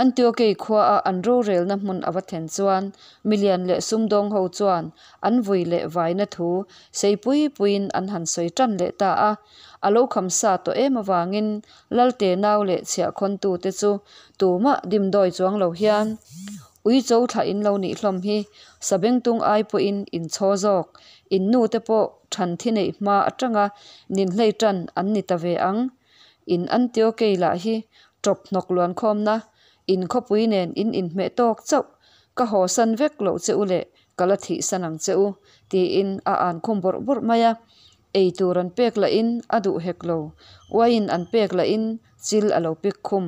Antiokei khuaa an rorelna hmun a va thlen chuan milian leh sumdawng ho chuan an vui leh vaina thu sei pui puiin an han sawi tan leh ta a. A lo kham sa tawh em avangin Lalte nau leh chhiahkhawntute chu tumah dimdawi chuang lo hian Uicho thlah in lo nih hlawm hi Sabengtung ai pawhin in chhaw zawk, in nute pawh than thi neih hma atanga ninhlei tan an ni ta ve ang. In Antiokei lah hi ṭawp hnawk luan khawmna, in khawpui nen in inhmeh tawk chauh, ka haw san vek loh che u leh ka la thih san ang che u, tiin a an khum bawrh bawrh mai a. Ei tur an pek lahin a duh hek lo, uaiin an pek lahin chil a lo pik khum.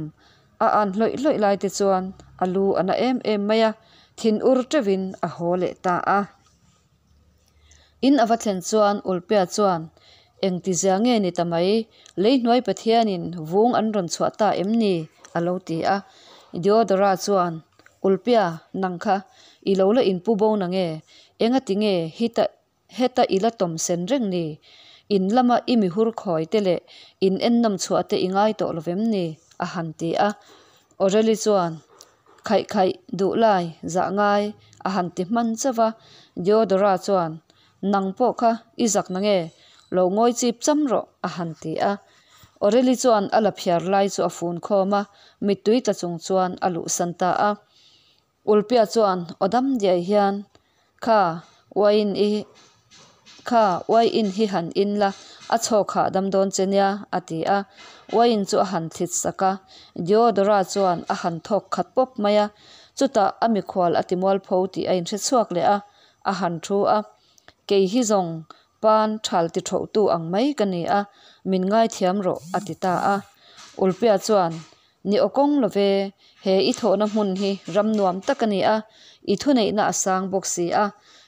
A an hlawih hlawih lai te chuan a lu a na em em mai a, thin ur teuhin a haw leh ta a. In a va thlen chuan Ulpia chuan, Engti zia nge ni ta mai, Leihnuai Pathianin vung an rawn chhuah ta em ni? a lo ti a. Diodora chuan, Ulpia, nang kha i lo la inpu bo na nge? Engati nge hita heta i la tawm sen reng ni? In lama i mihur khawi te leh in ennawm chhuah te i ngai tawh lo vem ni? a han ti a. Aureli chuan, Khaih khaih, duh lai, zah ngai, a han ti hman chauh a. Diodora chuan, Nang pawh kha i zak na nge? Lo ngawi chip cham rawh, a han ti a. Aureli chuan a la phiar lai chu a fun khawm a, mittui tla chung chuan a luhsan ta a. Ulpia chuan aw dam diai hian, Kha, uaiin i kha, uaiin hi han in la, a chhawk hahdam dawn che nia, a ti a. Uaiin chu a han thlit sak a, Diodora chuan a han thawk khat pawp mai a. Chutah a mikhual a ti mualpho tih a inhre chhuak leh a, a han thu a. Kei hi zawng pan thal ti thawhtu ang mai ka ni a, min ngaithiam rawh, a ti ta a. Ulpia chuan, Ni aw kawng lo ve, he i thawhna hmun hi ram nuam tak a ni a, i thuneihna a sang bawk si a.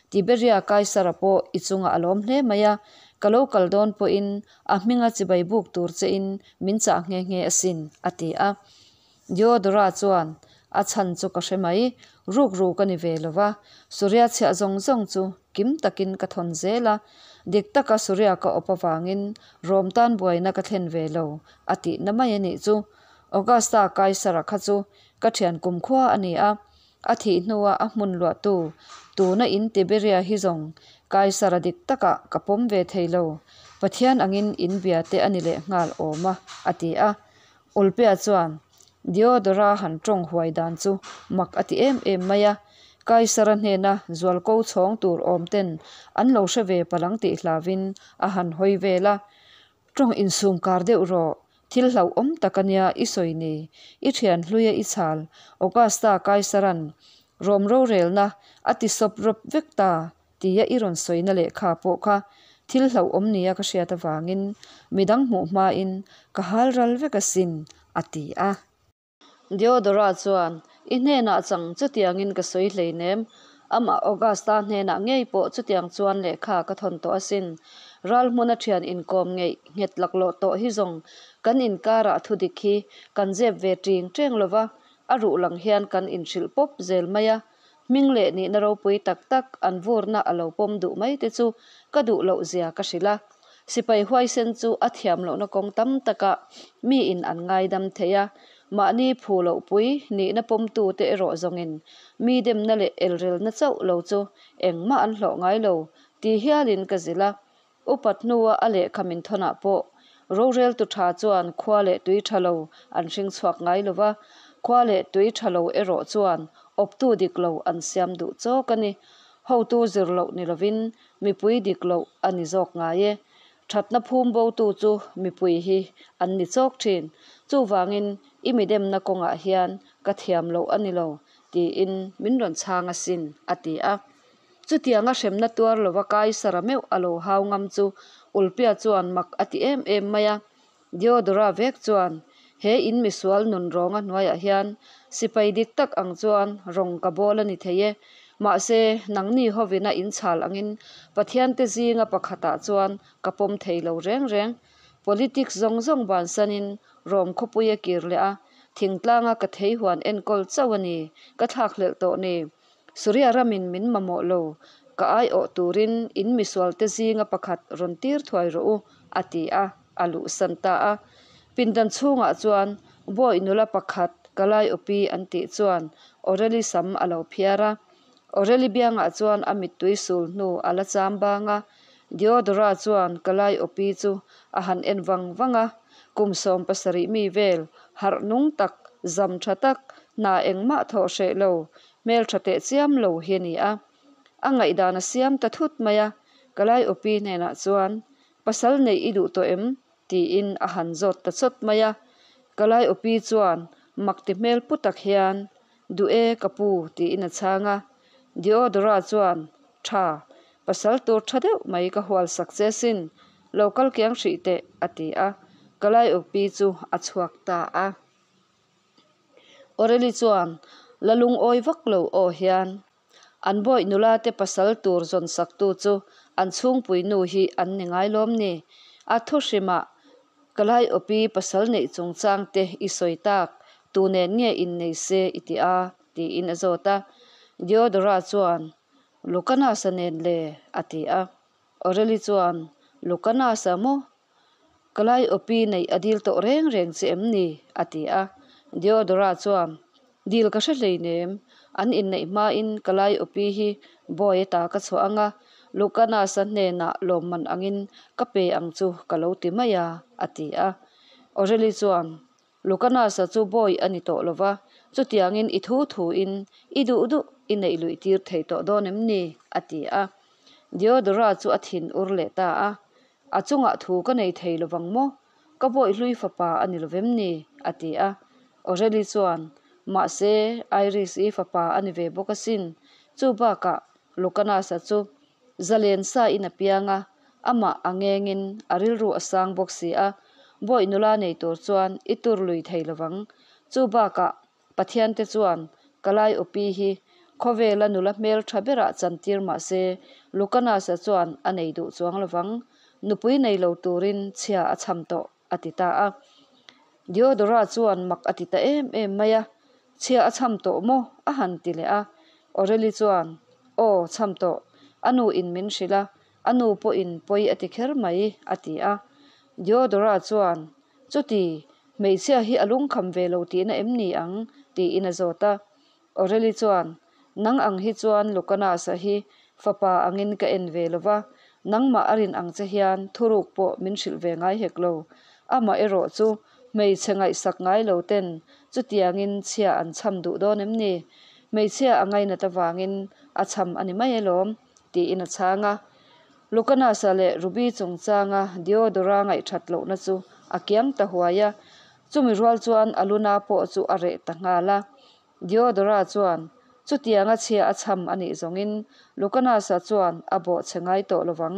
Tiberia Kaisara pawh i chungah a lawm hle mai a, ka lo kal dawn pawhin a hminga chibai buk tur chein min chah nghe nghe asin, a ti a. Diodora chuan, A chhan chu ka hre mai, ruk ruk a ni ve lo va, Suria chhiah zawng zawng chu kim takin ka thawn zel a, dik taka Suria ka awp avangin Rom tan buaina ka thlen ve lo, a tihna mai a nih chu. Augusta Kaisara kha chu ka thian kumkhua a ni a, a thih hnua a hmun luahtu tuna in Tiberia hi zawng Kaisara dik takah ka pawm ve thei lo. Pathian angin in bia te a ni leh nghal awm a, a ti a. Ulpia chuan Diodora han tawng huai dan chu mak a ti em em mai a. Kaisara hnena zualko chhawng tur awm ten an lo hre ve palh ang tih hlauvin a han hawi vel a. Tawng insum kar deuh rawh, thil hlauhawm tak a nia i sawi ni, i thian hluia i chhal Augusta Kaisaran Rom rorelna a ti sawp rawp vek ta tia i rawn sawina lehkha pawh kha thil hlauhawm nia ka hriat avangin midang hmuh hmain ka hal ral vek asin, a ti a. Diodora chuan, I hnenah chang chutiangin ka sawi hleinem, amah Augusta hnenah ngei pawh chutiang chuan lehkha ka thawn tawh asin. Ral hmuna thian inkawm ngeih nghet laklawh tawh hi zawng kan inkarah thudik hi kan zep ve ting teng lova, a ruh lang hian kan inhrilh pawp zel mai a. Hming leh nihna ropui tak tak an vurna a lo pawm duh mai te chu ka duh loh zia ka hrilh a. Sipai huaisen chu a thiam lohna kawng tam takah miin an ngaidam thei a, mahni phu loh pui nihna pawmtu te erawh zawngin mi demna leh elrelna chauh lo chu engmah an hlawh ngai lo ti hialin ka zilh a. Upat hnua a lehkha min thawnah pawh roreltu tha chuan khua leh tui tha lo an hring chhuak ngai lo va, khua leh tui tha lo erawh chuan awptu dik lo an siam duh chawk a ni. Hotu zir loh ni lovin mipui dik loh a ni zawk ngai e. Thatna phum botu chu mipui hi an ni chawk thin. Chuvangin i midemna kawngah hian ka thiam loh a ni lo tiin min rawn chhang asin, a ti a. Chutianga hremna tuar lova Kaisara meuh a lo hau ngam chu Ulpia chuan mak a ti em em mai a. Diodora vek chuan, He in misual nun rawnga hnuaiah hian sipai dik tak ang chuan rawng ka bawl a ni thei e. Mahse, nangni hovina in chhal angin Pathiante zinga pakhatah chuan ka pawm thei lo reng reng. Politics zawng zawng bansanin Rom khawpui a kir leh a, thingtlanga ka theihuan enkawl chauh a ni, ka thlakhlelh tawh ni. Suria ramin min mamawh lo, ka aiawh turin in misualte zinga pakhat rawn tir thuai rawh u, a ti a, a luhsan ta a. Pindan chhungah chuan bawi nula pakhat Kalaiawpi an tih chuan Aureli sam a lo phiar a. Aureli biangah chuan a mittui sul hnu a la cham bang a. Diodora chuan Kalaiawpi chu a han en vang vang a, kum 70 mi vel, harh nung tak, zam tha tak, hna engmah thawh hreh lo, hmeltha teh chiam lo hi a ni a. A ngaihdan a siam ta thut mai a, Kalaiawpi hnenah chuan, Pasal neih i duh tawh em? tiin a han zawt ta chawt mai a. Kalaiawpi chuan mak ti hmel pu tak hian, Duh e ka pu, tiin a chhang a. Diodora chuan, Tha, pasal tur tha deuh mai ka hual sak che sin, lo kal kiang hrih teh, a ti a. Kalaiawpi chu a chhuak ta a. Aurelie chuan la lungawi vak lo aw hian an bawih nula te pasal tur zawn sak tu chu an chhungpui nu hi an ni ngai lawm ni. A thu hrimah Kalai awpi pasal neih chungchang te i sawi tak, tu nen nge innei se i ti a? tiin a zawt a. Diodora chuan Lucanasa nen le a ti a. Aurelie chuan Lucanasa maw? Kalai awpi neih a dil tawh reng reng che em ni? a ti a. Diodora chuan, Dil ka hre hleinem, an inneih hmain Kalai awpi hi bawi ata ka chhuah ang a, Lucanasa hnenah lawmman angin ka pe ang chu ka lo ti mai a, a ti a. Aurelie chuan, Lucanasa chu bawi a ni tawh lo va, chutiangin i thu thuin i duh duh i neih luih tir thei tawh dawn em ni? a ti a. Diodora chu a thin ur leh ta a. A chungah thu ka nei thei lovang maw? Ka bawihlui fapa a ni lovem ni? a ti a. Aurelie chuan, Mahse, Iris-i fapa a ni ve bawk asin. Chu bakah Lucanasa chu zalen sa in a piang a, amah a ngengin a rilru a sang bawk si a, bawih nula nei tur chuan i tur lui thei lovang. Chu bakah Pathiante chuan Kalai Awpi hi khawvela nula hmel tha berah chantir mah se Lucanasa chuan a nei duh chuang lovang. Nupui nei lo turin chhia a chham tawh, a ti ta a. Diodora chuan mak a ti ta em em mai a, Chhia a chham tawh maw? a han ti leh a. Aurelie chuan, Aw, chham tawh. A nu in min hrilh a, a nu pawhin pawi a ti kher mai, a ti a. Diodora chuan, Chuti, hmeichhia hi a lungkham ve lo tihna em ni ang? tiin a zawt a. Aurelie chuan, Nang ang hi chuan Lucanasa hi fapa angin ka en ve lo va, Nangmah a rin ang che hian thuruk pawh min hrilh ve ngai hek lo. Amaherawh chu hmeichhe ngaihsak ngai lo ten chutiangin chhia an chham duh dawn em ni? Hmeichhia a ngainat avangin a chham a ni mai alawm, tiin a chhang a. Lucanus-a leh Ruby chungchanga Diodora ngaihthat lohna chu a kiang ta huai a. Chumi rual chuan a luna pawh chu a reh ta nghal a. Diodora chuan chutianga chhia a chham a nih zawngin Lucanus-a chuan a bawhchhe ngai tawh lovang.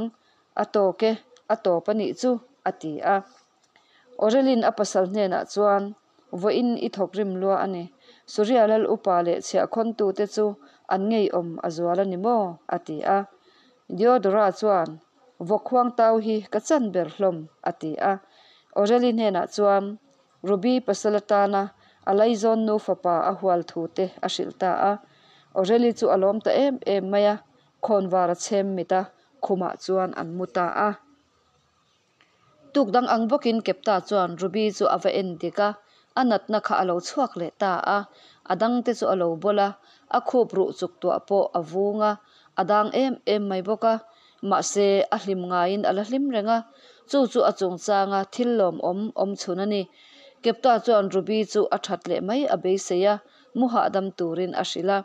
A tawk e, a tawp a nih chu, a ti a. Aurelin a pasal hnenah chuan, Vawiin i thawk rim lua a ni. Suria lal upa leh chhiahkhawntute chu an ngeiawm a zual a ni maw? a ti a. Diodora chuan, Vawkhuang tau hi ka chan ber hlawm, a ti a. Aureli hnenah chuan, Ruby pasal atana a laizawn nu fapa a hual thu te a hrilh ta a. Aureli chu a lawm ta em em mai a, khawnvar a chhem mit a, khumah chuan an mu ta a. Tuk dang ang bawkin Kepta chuan Ruby chu a va en dik a, a natna kha a lo chhuak leh ta a, a dangte chu a lo bawl a, a khup ruh chuk tuah pawh a vung a, a dang em em mai bawk a, mahse a hlim ngaiin a la hlim reng a, chu chu a chungchanga thil lawmawm awm chhun a ni. Kepta chuan Ruby chu a that leh mai a beisei a, mu hahdam turin a hrilh a.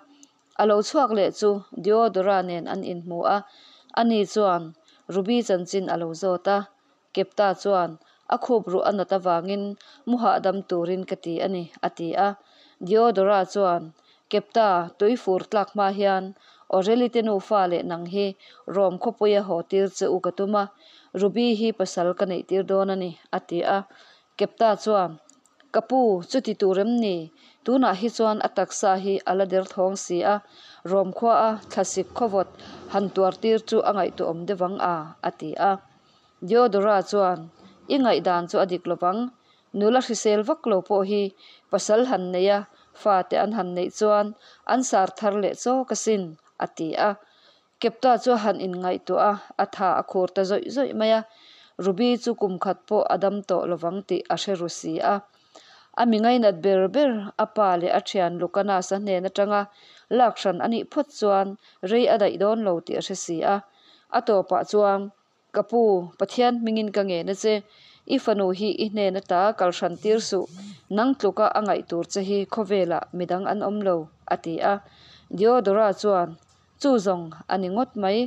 A lo chhuak leh chu Diodora nen an inhmu a, ani chuan Ruby chanchin a lo zawt a. Kepta chuan, A khup ruh a nat avangin mu hahdam turin ka ti a ni, a ti a. Diodora chuan, Kepta, tui fur tlak hma hian Aurelie te nufa leh nang hi Rome khawpuia haw tir che u ka tum a, Ruby hi pasal ka neih tir dawn a ni, a ti a. Kepta chuan, Ka pu, chuti tur em ni? Tunah hi chuan a taksa hi a la derthawng si a, Rom khuaa thlasik khawvawt han tuar tir chu a ngaihtuahawm deuh ang a, a ti a. Diodora chuan, I ngaihdan chu a dik lovang. Nula hrisel vak lo pawh hi pasal han nei a, fate an han neih chuan an sar thar leh chawk asin, a ti a. Kepta chu a han inngaihtuah a, a tha a khur ta zawih zawih mai a. Ruby chu kum khat pawh a dam tawh lovang tih a hre ru si a. A mi ngainat ber ber a pa leh a thian Lucanus-a hnen atanga lak hran a nih phawt chuan rei a daih dawn lo tih a hre si a. A tawpah chuan Ka pu, Pathian hmingin ka ngen a che. I fanu hi i hnen ata kal hran tir suh. Nang tluka a ngaih tur che hi khawvelah midang an awm lo, a ti a. Diodora chuan, Chu zawng a ni ngawt mai.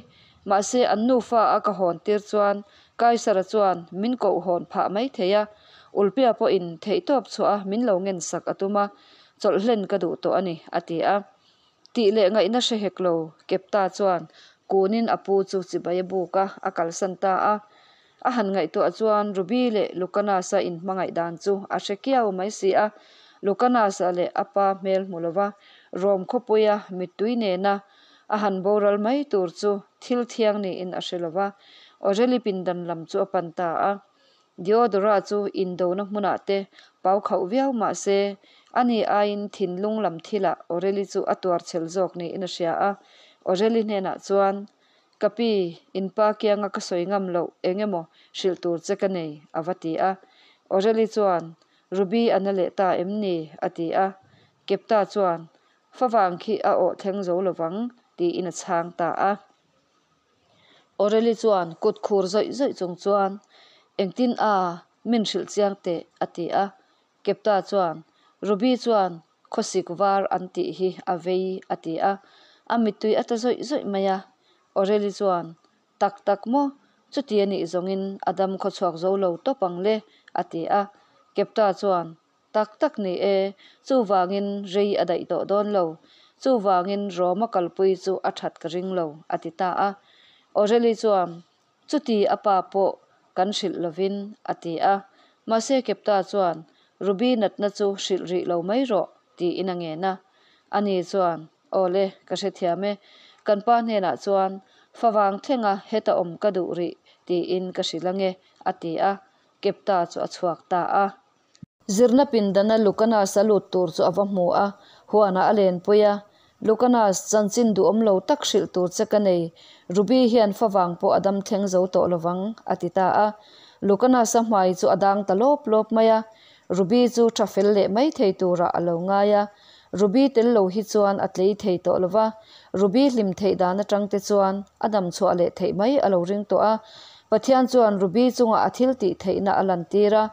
Mahse an nufa a ka hawn tir chuan Kaisara chuan min koh hawn phah mai thei a. Ulpia pawhin theihtawp chhuah a min lo ngen sak a tum a, chawlh hlen ka duh tawh a ni, a ti a. Tih leh ngaihna hre hek lo, Kepta chuan kunin a pu chu chibai a buk a, a kalsan ta a. A han ngaihtuah chuan Ruby leh Lucanus-a inhmangaih dan chu a hre kiau mai si a. Lucanus-a leh a pa hmel hmu lova Rome khawpuia mittui nena a han boral mai tur chu thil thiang niin a hre lova, Aurelie pindan lam chu a pan ta a. Diodora chu indona hmunah te pau khauh viau mah se, ani aiin thinlung lam thilah Aurelie chu a tuar chhel zawk niin a hria a. Aurelie hnenah chuan, Ka pi, in pa kianga ka sawi ngam loh eng emaw hrilh tur che ka nei, a va ti a. Aurelie chuan, Ruby a na leh ta em ni? a ti a. Kepta chuan, Favang khi a awh thleng zo lovang, tiin a chhang ta a. Aurelie chuan kut khur zawih zawih chung chuan, Engtin a, min hrilh chiang teh, a ti a. Kepta chuan, Ruby chuan khawsik var an tih hi a vei, a ti a. A mittui a ta zawih zawih mai a. Aurelie chuan, Tak tak maw? Chuti a nih zawngin a dam khawchhuak zo lo tawp ang le, a ti a. Kepta chuan, Tak tak ni e, chuvangin rei a daih tawh dawn lo. Chuvangin Roma kalpui chu a that ka ring lo, a ti ta a. Aurelie chuan, Chuti a pa pawh kan hrilh lovin, a ti a. Mahse Kepta chuan, Ruby natna chu hrilh rih lo mai rawh, tiin a ngen a. Ani chuan, Awle, ka hrethiam e. Kan pa hnenah chuan, Favang thlenga heta awm ka duh rih, tiin ka hrilh ange, a ti a. Kepta chu a chhuak ta a. Zirna pindana Lucanas a lut tur chu a va hmu a, huanah a lenpui a. Lucanas, chanchin duhawm lo tak hrilh tur che ka nei, Ruby hian favang pawh a dam thleng zo tawh lovang, a ti ta a. Lucanas-a hmai chu a dang ta lawp lawp mai a, Ruby chu tha fel leh mai thei turah a lo ngai a. Ruby tel lo hi chuan a tlei thei tawh lo va, Ruby hlim theih dan atang te chuan a dam chhuah leh theih mai a lo ring tawh a. Pathian chuan Ruby chungah a thil tih theihna a lantir a,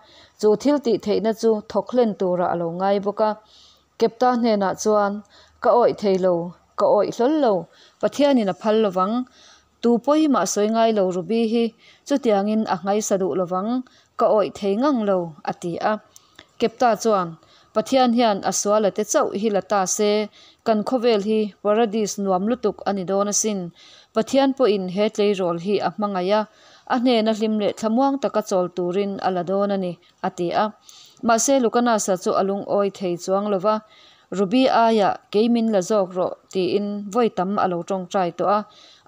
chu thil tih theihna chu thawk hlen turah a lo ngai bawk a. Kepta hnenah chuan, Ka awih thei lo, ka awih hlawl lo, Pathianin a phal lovang. Tu pawi mah sawi ngai lo Ruby hi chutiangin a nghaisa duh lovang, ka awih thei ngang lo, a ti a. Kepta chuan, Pathian hian a suala te chauh hi la ta se, kan khawvel hi paradis nuam lutuk a ni dawn asin. Pathian pawhin he tleirawl hi a hmangaih a, a hnena hlim leh thlamuang taka chawl turin a la dawn a ni, a ti a. Mahse Lucanasa chu a lungawi thei chuang lo va, Ruby aiah kei min la zawk rawh tiin vawi tam a lo tawngtai tawh a,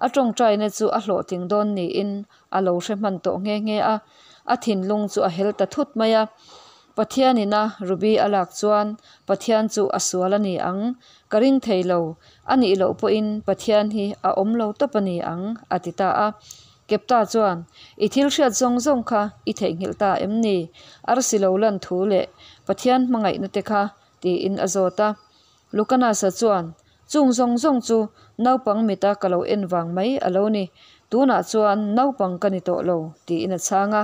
a tawngtaina chu a hlawhtling dawn niin a lo hre hman tawh nghe nghe a, a thinlung chu a hel ta thut mai a. Pathianina Ruby a lak chuan Pathian chu a sual a ni ang, ka ring thei lo, a nih loh pawhin Pathian hi a awm lo tawp a ni ang, a ti ta a. Kepta chuan, I thil hriat zawng zawng kha i theihnghilh ta em ni? Arsi lo lan thu leh Pathian hmangaihna te kha tiin a zawt a. Lucanasa chuan, Chung zawng zawng chu naupang mita ka lo en vang mai a lo ni, tunah chuan naupang ka ni tawh lo, tiin a chhang a.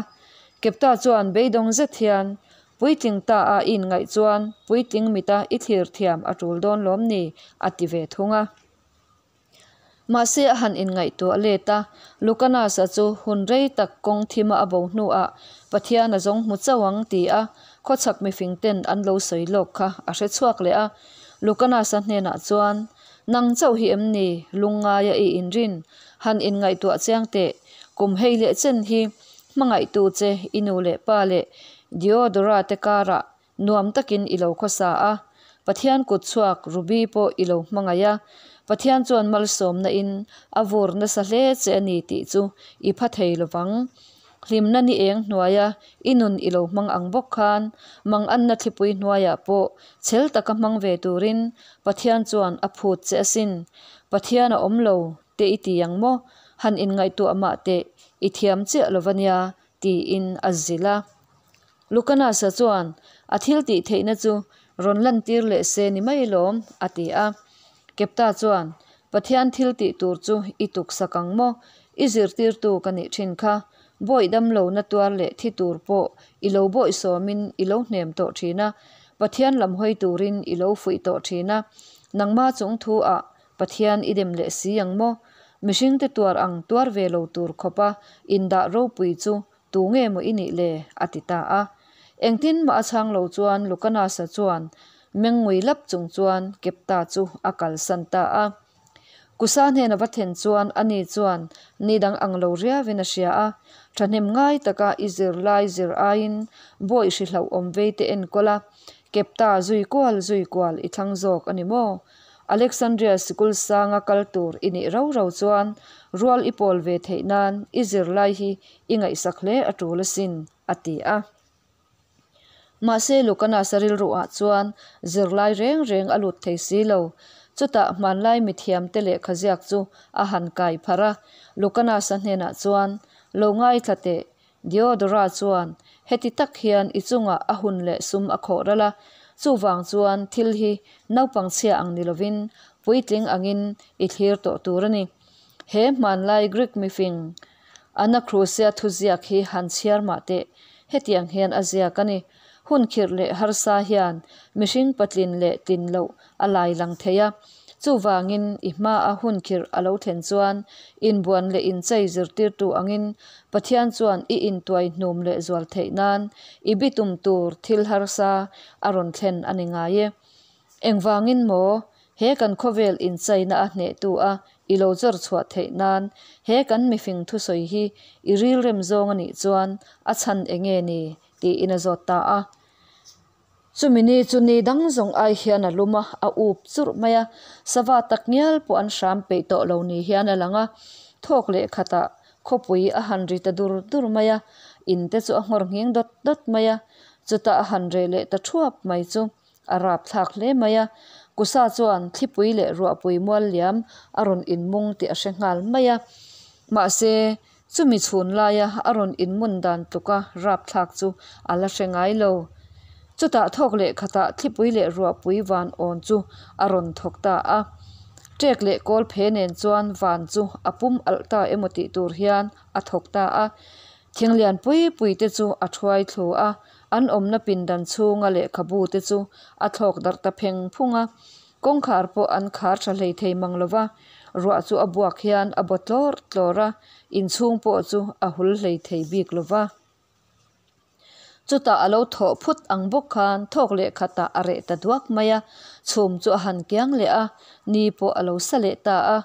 Kepta chuan beidawng zet hian, Puitling ta a i inngaih chuan puitling mita i thlir thiam a tul dawn lawm ni? a ti ve thung a. Mahse a han inngaihtuah let a, Lucanasa chu hun rei tak kawng thima a bo hnuah Pathian a zawng hmu chauh ang ti a khawchhak mifing ten an lo sawi lawk kha a hre chhuak leh a. Lucanasa hnenah chuan, Nang chauh hi em ni lungngaia i inrin? Han inngaihtuah chiang teh, kum hei leh chen hi hmangaihtu che i nu leh pa leh Diodora te karah Nuam takin i lo khawsa a, Pathian kut chhuak Ruby pawh i lo hmangaih a, Pathian chuan malsawmna in a vur nasa hle che a ni tih chu i pha thei lovang. Hlimna ni eng hnuaia i nun i lo hmang ang bawk khan manganna thlipui hnuaiah pawh chhel taka hmang ve turin Pathian chuan a phut che asin. Pathian a awm lo te i ti ang maw? Han inngaihtuah mah teh i thiam chiah lo va nia tiin a zilh a. Lucanasa chuan a thil tih theihna chu rawn lantir leh se ni mai lawm, a ti a. Kepta chuan, Pathian thil tih tur chu i tuksak ang maw? I zirtirtu ka nih thin kha. Bawih damlo na tuar leh thi tur pawh i lo bawih sawmin i lo hnem tawh thin a, Pathian lam hawi turin i lo fuih tawh thin a. Nangma chung thu ah Pathian i dem leh si ang maw? Mihringte tuar ang tuar ve lo tur khawpa indah ropui chu Tu nge maw i nih le? a ti ta a. Engtin mah a chhang lo chuan Lucanasa chuan mengngui lap chung chuan Kepta chu a kalsan ta a. Kusa hnena va then chuan ani chuan ni dang ang lo riauin a hria a, thahnem ngai taka i zirlai zir aiin bawi hri hlauhawm vei te enkawl a, Kepta zui kual zui kual i thlang zawk a ni maw? Alexandria sikul sanga kal tur i nih rau rau chuan rual i pawl ve theih nan i zirlai hi i ngaihsak hle a tul asin, a ti a. Mahse Lucanasa rilruah chuan zirlai reng reng a lut thei si lo. Chutah hmanlai mithiamte lehkha ziak chu a han kai pharh a, Lucanasa hnenah chuan, Lo ngaithla teh, Diodora chuan heti tak hian i chungah a hun leh sum a khawh ral a, chuvang chuan thil hi naupang chhia ang ni lovin puitling angin i thlir tawh tur a ni. He hmanlai Greek mifing Anacrusia thuziak hi han chhiar mah teh, hetiang hian a ziak a ni. Hun khirh leh harsa hian mihring patlin leh tlin loh a lai lang thei a. Chuvangin i hmaa hun khirh a lo thlen chuan inbuan leh inchei zirtirtu angin Pathian chuan i intuai hnum leh zual theih nan i bitum tur thil harsa a rawn thlen a ni ngai e. Engvangin maw he kan khawvel inchaina a hnehtu a i lo chawr chhuah theih nan he kan mifing thusawi hi i rilrem zawng a nih chuan a chhan enge ni? tiin a zawt ta a. Chumi ni chu ni dang zawng ai hian a lum a, a up churh mai a, sava tak ngial pawh an hram peih tawh lo ni hian a lang a. Thawk leh khatah khawpui a han ri ta dur dur mai a, in te chu a nghawr nghing dawt dawt mai a, chutah a han reh leh ta thuap mai chu a rap thlak hle mai a. Kusa chuan thlipui leh ruahpui mual liam a rawn inmung tih a hre nghal mai a, mahse Chumi chhun laia a rawn inmun dan tluka rapthlak chu a la hre ngai lo. Chutah thawk leh khatah thlipui leh ruahpui van awn chu a rawn thawk ta a. Ṭek leh kawl phe nen chuan van chu a pum alh ta emaw tih tur hian a thawk ta a. Thing lian pui pui te chu a thuai thlu a, an awmna pindan chhunga lehkhabu te chu a thlawk darh ta pheng phung a. Kawngkhar pawh an khar tha hlei thei mang lo va, ruah chu a buak hian a baw tlawr tlawr a, inchhung pawh chu a hul hlei thei bik lo va. Chutah a lo thawh phut ang bawk khan thawk leh khatah a reh ta duak mai a, chhum chu a han kiang leh a, ni pawh a lo sa leh ta a,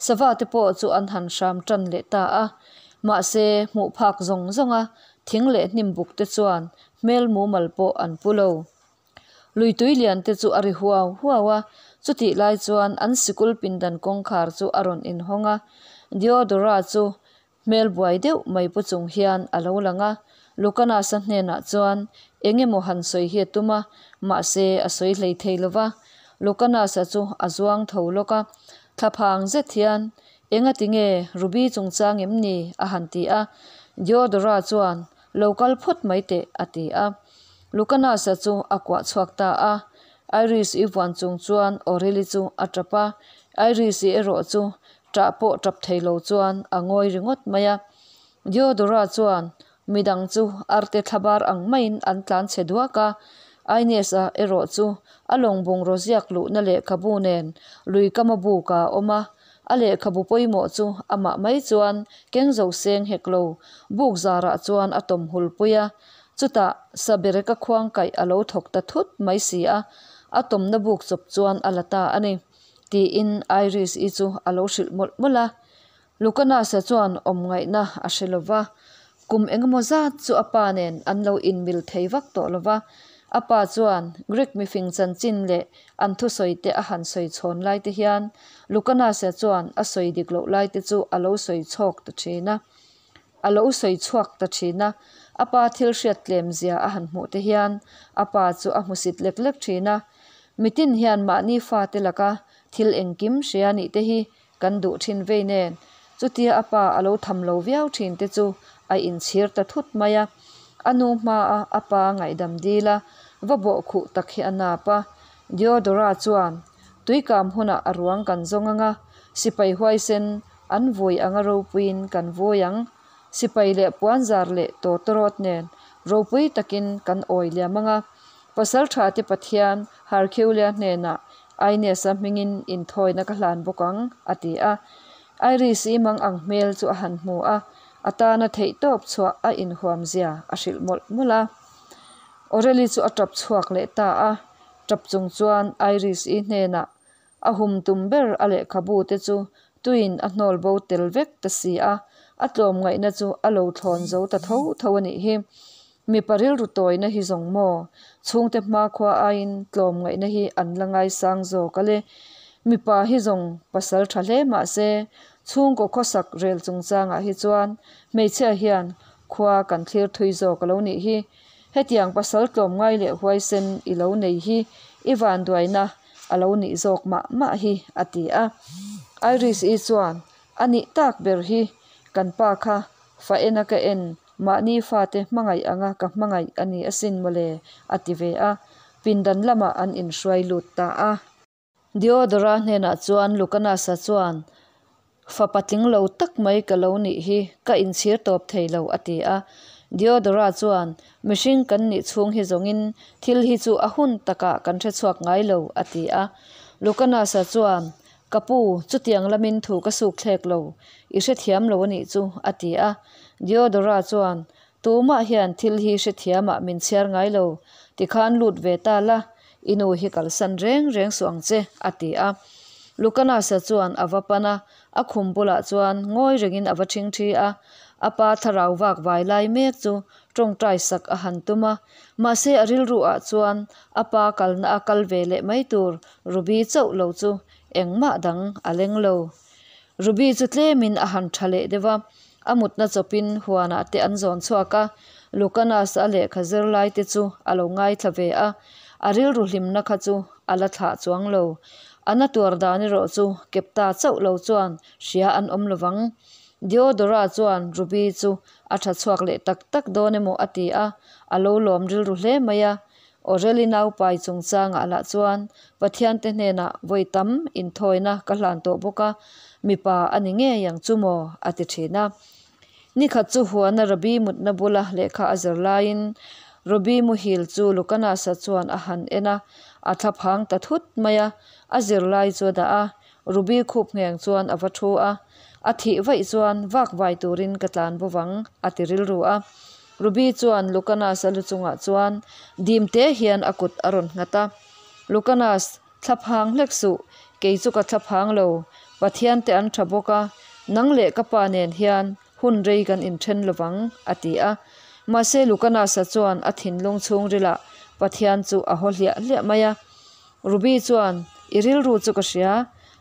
sava te pawh chu an han hram tan leh ta a. Mahse, hmuh phak zawng zawnga thing leh hnim buk te chuan hmel mumal pawh an pu lo. Lui tui lian te chu a ri huau huau a, chutih lai chuan an sikul pindan kawngkhar chu a rawn inhawng a, Diodora chu Hmel buai deuh mai pu chung hian a lo lang a, Lucanus-a hnenah chuan eng emaw han sawi hi a tum a, mahse a sawi hlei thei lo va. Lucanus-a chu a zuang tho lawk a, thlaphang zet hian, Enga ti nge Ruby chungchang em ni? a han ti a. Diodora chuan, Lo kal phawt mai teh, a ti a. Lucanus-a chu a kuah chhuak ta a. Iris-i vuan chung chuan Aurelie chu a tap a, Iris-i erawh chu Ṭah pawh ṭap thei lo chuan a ngawi ringawt mai a. Diodora chuan midang chu arte thlabar ang maiin an tlan chhe duak a. Inez-a erawh chu a lawng bungraw ziak luhna lehkhabu nen lui kama buk a awm a. A lehkhabu pawimawh chu amah mai chuan keng zo seng hek lo buk zarah chuan a tawm hul pui a. Chutah Sabereka khuang kaih a lo thawk ta thut mai si a, a tawmna buk chawp chuan a la ta a ni. Tiin Iris-i chu a lo hrilh mawlh mawlh a. Lucanus-a chuan awm ngaihna a hre lo va, kum engemaw zat chu a pa nen an lo inmil thei vak tawh lo va. A pa chuan Greek mifing chanchin leh an thusawi te a han sawi chhawn lai te hian Lucanus-a chuan a sawi dik loh lai te chu a lo sawi chhawk ta thin a. A lo sawi chhuak ta thin a, a pa thil hriat tlem zia a han hmuh te hian a pa chu a hmusit lek lek thin a. Mitin hian mahni fate laka thil engkim hria nih te hi kan duh thin vei nen, chutia a pa a lo tham lo viau thin te chu a inchhir ta thut mai a. A nu hmaa a pa ngaihdam dil a, va bawh khuh tak hi a nap a. Diodora chuan, Tuikam hunah a ruang kan zawng anga, sipai huaisen An vui anga ropuiin kan vui ang. Sipai leh puanzar leh tawtawrawt nen ropui takin kan awi liam anga. Pasalṭhate Pathian Harkhiulia hnenah Inez-a hmingin inthawina ka hlan bawk ang, a ti a. Iris-i mang ang hmel chu a han hmu a, a tana theihtawp chhuah a inhuamzia a hrilh mawlh mawlh a. Aurelie chu a ṭap chhuak leh ta a, ṭap chung chuan Iris-i hnenah A hum tum ber a lehkhabu te chu tuin a hnawl bo tel vek ta si a, a tlawmngaihna chu a lo thlawn zo ta tho tho a nih hi. Mipa rilru tawina hi zawng maw? Chhungte hmakhua aiin tlawmngaihna hi an la ngaisang zawk a le. Mipa hi zawng pasal tha hle mah se, chhungkaw khawsak rel chungchangah hi chuan hmeichhia hian khua kan thlir thui zawk a lo nih hi. Hetiang pasal tlawmngai leh huaisen i lo nei hi i vanduaina a lo nih zawk mah mah hi, a ti a. Iris-i chuan, A nih tak ber hi, kan pa kha fa ena ka en, mahni fate hmangaih anga ka hmangaih a ni asin mawle, a ti ve a. Pindan lamah an inhruai lut ta a. Diodora hnenah chuan Lucanus-a chuan, Fa patling lo tak mai ka lo nih hi, ka inchhir tawp thei lo, a ti a. Diodora chuan, Mihring kan nih chhung hi zawngin thil hi chu a hun takah kan hre chhuak ngai lo, a ti a. Lucanus-a chuan, Ka pu, chutiang lamin thu ka suk thlek lo, i hrethiam lo a nih chu, a ti a. Diodora chuan, Tumah hian thil hi hrethiamah min chhiar ngai lo, tikhan lut ve ta la, I nu hi kalsan reng reng suh ang che, a ti a. Lucanus-a chuan a va pan a, a khum bulah chuan ngawi rengin a va ṭhing ṭhi a. A pa thlarau vak vai lai mek chu ṭawngṭai sak a han tum a, mahse a rilru ah chuan a pa kalna a kal ve leh mai tur Ruby chauh lo chu engmah dang a leng lo. Ruby chu tlemin a han ṭha leh deuh a, a mutna chawpin huanah te an zawn chhuak a, Lucanas-a lehkha zir lai te chu a lo ngaithla ve a, a rilru hlimna kha chu a la thlah chuang lo. A na tuar dan erawh chu Kepta chauh lo chuan hria an awm lo vang. Diodora chuan Ruby chu a tha chhuak leh tak tak dawn emaw a ti a, a lo lawm rilru hle mai a. Aureli naupai chungchangah lah chuan Pathian te hnenah vawi tam inthawina ka hlan tawh bawk a, mipa a ni ngei ang chu maw? a ti thin a. Nikhat chu huana Rabbi mutna bula lehkha a zir laiin Rabbi muhil chu Lucanasa chuan a han en a, a thlaphang ta thut mai a, a zirlai chu a dah a, Ruby khup ngheng chuan a va thu a, A thih vaih chuan vak vai turin ka tlan bo vang, a ti rilru a. Ruby chuan Lucanas-a lu chungah chuan dim te hian a kut a rawn nghat a. Lucanas, thlaphang hlek suh, kei chu ka thlaphang lo, Pathian te an tha bawk a, nang leh ka pa nen hian hun rei kan inthen lovang, a ti a. Mahse Lucanas-a chuan a thinlung chhungrilah Pathian chu a haw hliah hliah mai a. Ruby chuan, I rilru chu ka hria.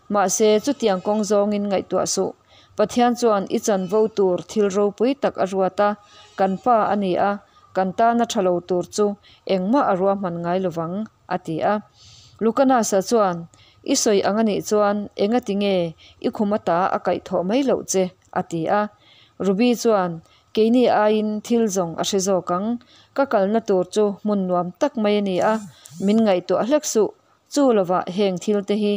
Mahse, chutiang kawng zawngin ngaihtuah suh. Pathian chuan i chanvo tur thil ropui tak a ruat a, kan pa a ni a, kan tana tha lo tur chu engmah a ruahman ngai lovang, a ti a. Lucanasa chuan, I sawi ang a nih chuan engati nge i khum ata a kaihthawh mai loh che? a ti a. Ruby chuan, Keini aiin thil zawng a hre zawk ang. Ka kalna tur chu hmun nuam tak mai a ni a, min ngaihtuah hlek suh. Chu lovah heng thil te hi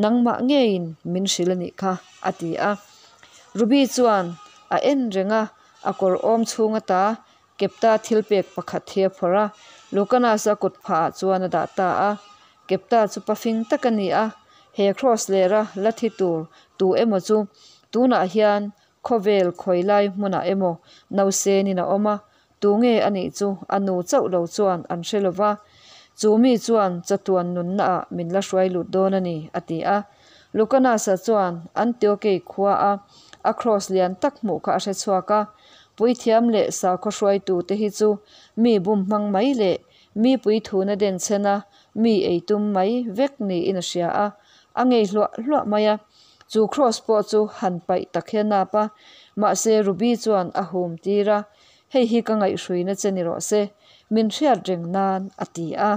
nangmah ngeiin min hrilh a nih kha, a ti a. Ruby chuan a en reng a, a kawr awm chhung ata Kepta thil pek pakhat hi a phawrh a, Lucanas-a kut phahah chuan a dah ta a. Kepta chu pafing tak a ni a, he kraws lera la thi tur tu emaw chu tunah hian Khawvel khawi lai hmunah emaw nausenin a awm a, tunge a nih chu a nu chauh lo chuan an hre lo va, chu mi chuan chatuan nunnaah min la hruai lut dawn a ni, a ti a. Lucanasa chuan Antiokei khua a a kraws lian tak hmuh kha a hre chhuak a, Puithiam leh sakhaw hruaitute hi chu mi bum hmang mai leh mi puithuna denchhena mi ei tum mai vek niin a hria a, a ngei hluah hluah mai a. Chu kraws pawh chu han paih tak hian nap a, mahse Ruby chuan a hum tir a, Hei hi ka ngaihhruina che ni rawh se, min hriat reng nan, a ti a.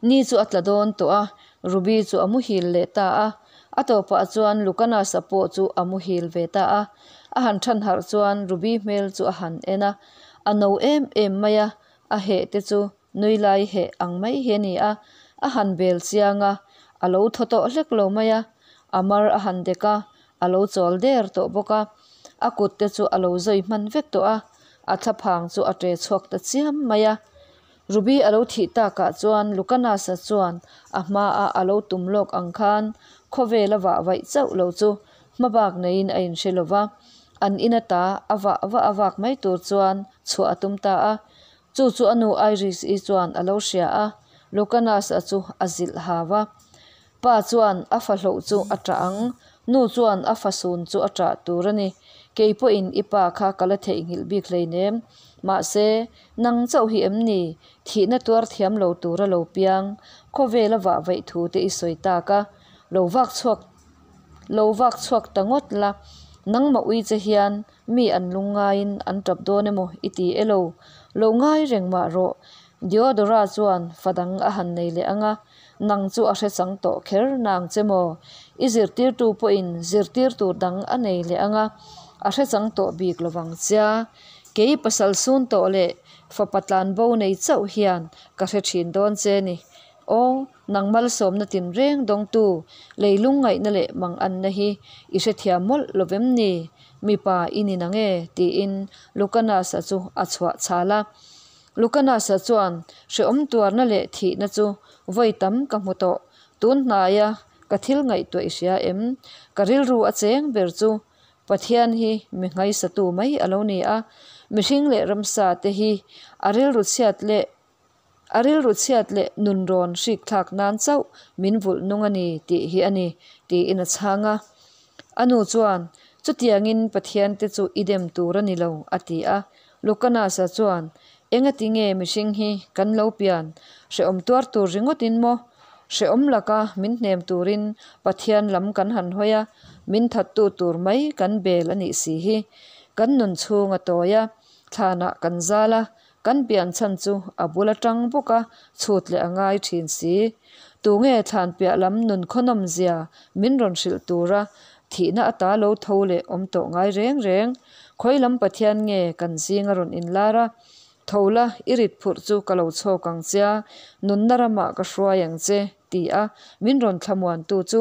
Ni chu a tla dawn tawh a, Ruby chu a muhil leh ta a. A tawpah chuan Lucanasa pawh chu a muhil ve ta a. A han than harh chuan Ruby hmel chu a han en a, a no em em mai a, a heh te chu Nui lai heh ang mai hi a ni a, a han bel chiang a, a lo thaw tawh hlek lo mai a, a mar a han dek a, a lo chawl der tawh bawk a, a kut te chu a lo zawi hman vek tawh a, a thlaphang chu a ṭe chhuak ta chiam mai a. Ruby a lo thih takah chuan Lucanasa chuan a hmaa a lo tum lawk ang khan khawvel a vah vaih chauh lo chu hmabak neiin a inhre lo va, an in ata a vah vah a vak mai tur chuan chhuah a tum ta a. Chu chu a nu Iris-i chuan a lo hria a, Lucanas-a chu a zilh hau a. Pa chuan a fa hloh chu a ṭah ang, nu chuan a fa sun chu a ṭah tur a ni. Kei pawhin i pa kha ka la theihnghilh bik hleinem. Mahse, nang chauh hi em ni? Thihna tuar thiam lo tura lo piang, khawvela vah vaih thu te i sawi tak a, lo vak chhuak lo vak chhuak ta ngawt la, nangmah ui che hian Mi an lung ngaiin an tap dawn emaw i ti e lo? Lo ngai reng mah rawh. Diodora chuan fa dang a han nei leh ang a, nang chu a hre chang tawh kher nang che maw? I zirtirtu pawhin zirtir tur dang a nei leh ang a, a hre chang tawh bik lovang chia. Kei pasal sun tawh leh fapa tlanbo nei chauh hian ka hre thin dawn che ni. Aw. Nang malsawmna tinreng dawngtu leilung ngaihna leh manganna hi i hrethiam mawlh lovem ni? Mipa i ni nang e, tiin Lucanus-a chu a chhuah chhal a. Lucanus-a chuan, Hrehawm tuarna leh thihna chu vawi tam ka hmu tawh. Tun hnaia ka thil ngaihtuah i hria em? Ka rilru a cheng ber chu Pathian hi mi nghaisatu mai a lo ni a, mihring leh ramsa te hi a rilru chhiat leh A rilru chhiat leh nunrawn hrik thlak nan chauh min vulh nung a ni tih hi a ni, tiin a chhang a. A nu chuan, Chutiangin Pathian te chu i dem tur a ni lo, a ti a. Lucanasa chuan, Engati nge mihring hi kan lo pian? Hrehawm tuar tur ringawtin maw? Hrehawm laka min hnem turin Pathian lam kan han hawi a, min thattu tur mai kan bel a nih si hi. Kan nun chhung a tawi a, thlanah kan zal a, Kan pian chhan chu a bul atang bawk a chhut leh a ngai thin si. Tunge thlan piah lam nun khawnawm zia min rawn hrilh tura thihna ata lo tho leh awm tawh ngai reng reng. Khawi lam Pathian nge kan zing a rawn inlar a? Tho la, i rit phurh chu ka lo chhawk ang che a, nunna ramah ka hruai ang che, ti a min rawn thlamuantu chu.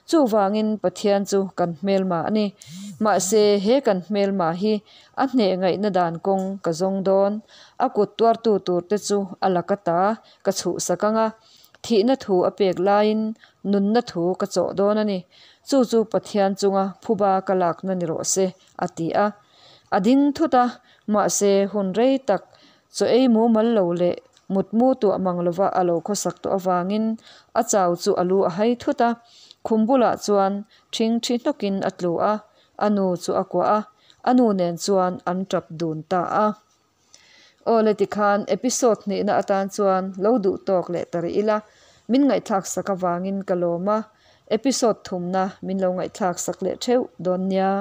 Chuvangin Pathian chu kan hmelma a ni. Mahse, he kan hmelma hi a hneh ngaihna dan kawng ka zawng dawn. A kut tuartu turte chu a laka ta ka chhuhsak ang a, thihna thu a pek laiin nunna thu ka chawh dawn a ni. Chu chu Pathian chunga phuba ka lakna ni rawh se, a ti a. A ding thut a, mahse hun rei tak chaw ei mumal lo leh mutmu tuah mang lova a lo khawsak tawh avangin a chau chu a lu a hai thut a. Khum bulah chuan ṭhingṭhi hnawkin a tlu a, a nu chu a kuah a, a nu nen chuan an ṭap dun ta a. Aw le tikhan episode hnihna atan chuan lo duh tawk leh ta rih ila, min ngaihthlak sak avangin ka lawm a, episode thumna min lo ngaihthlak sak leh theuh dawn nia.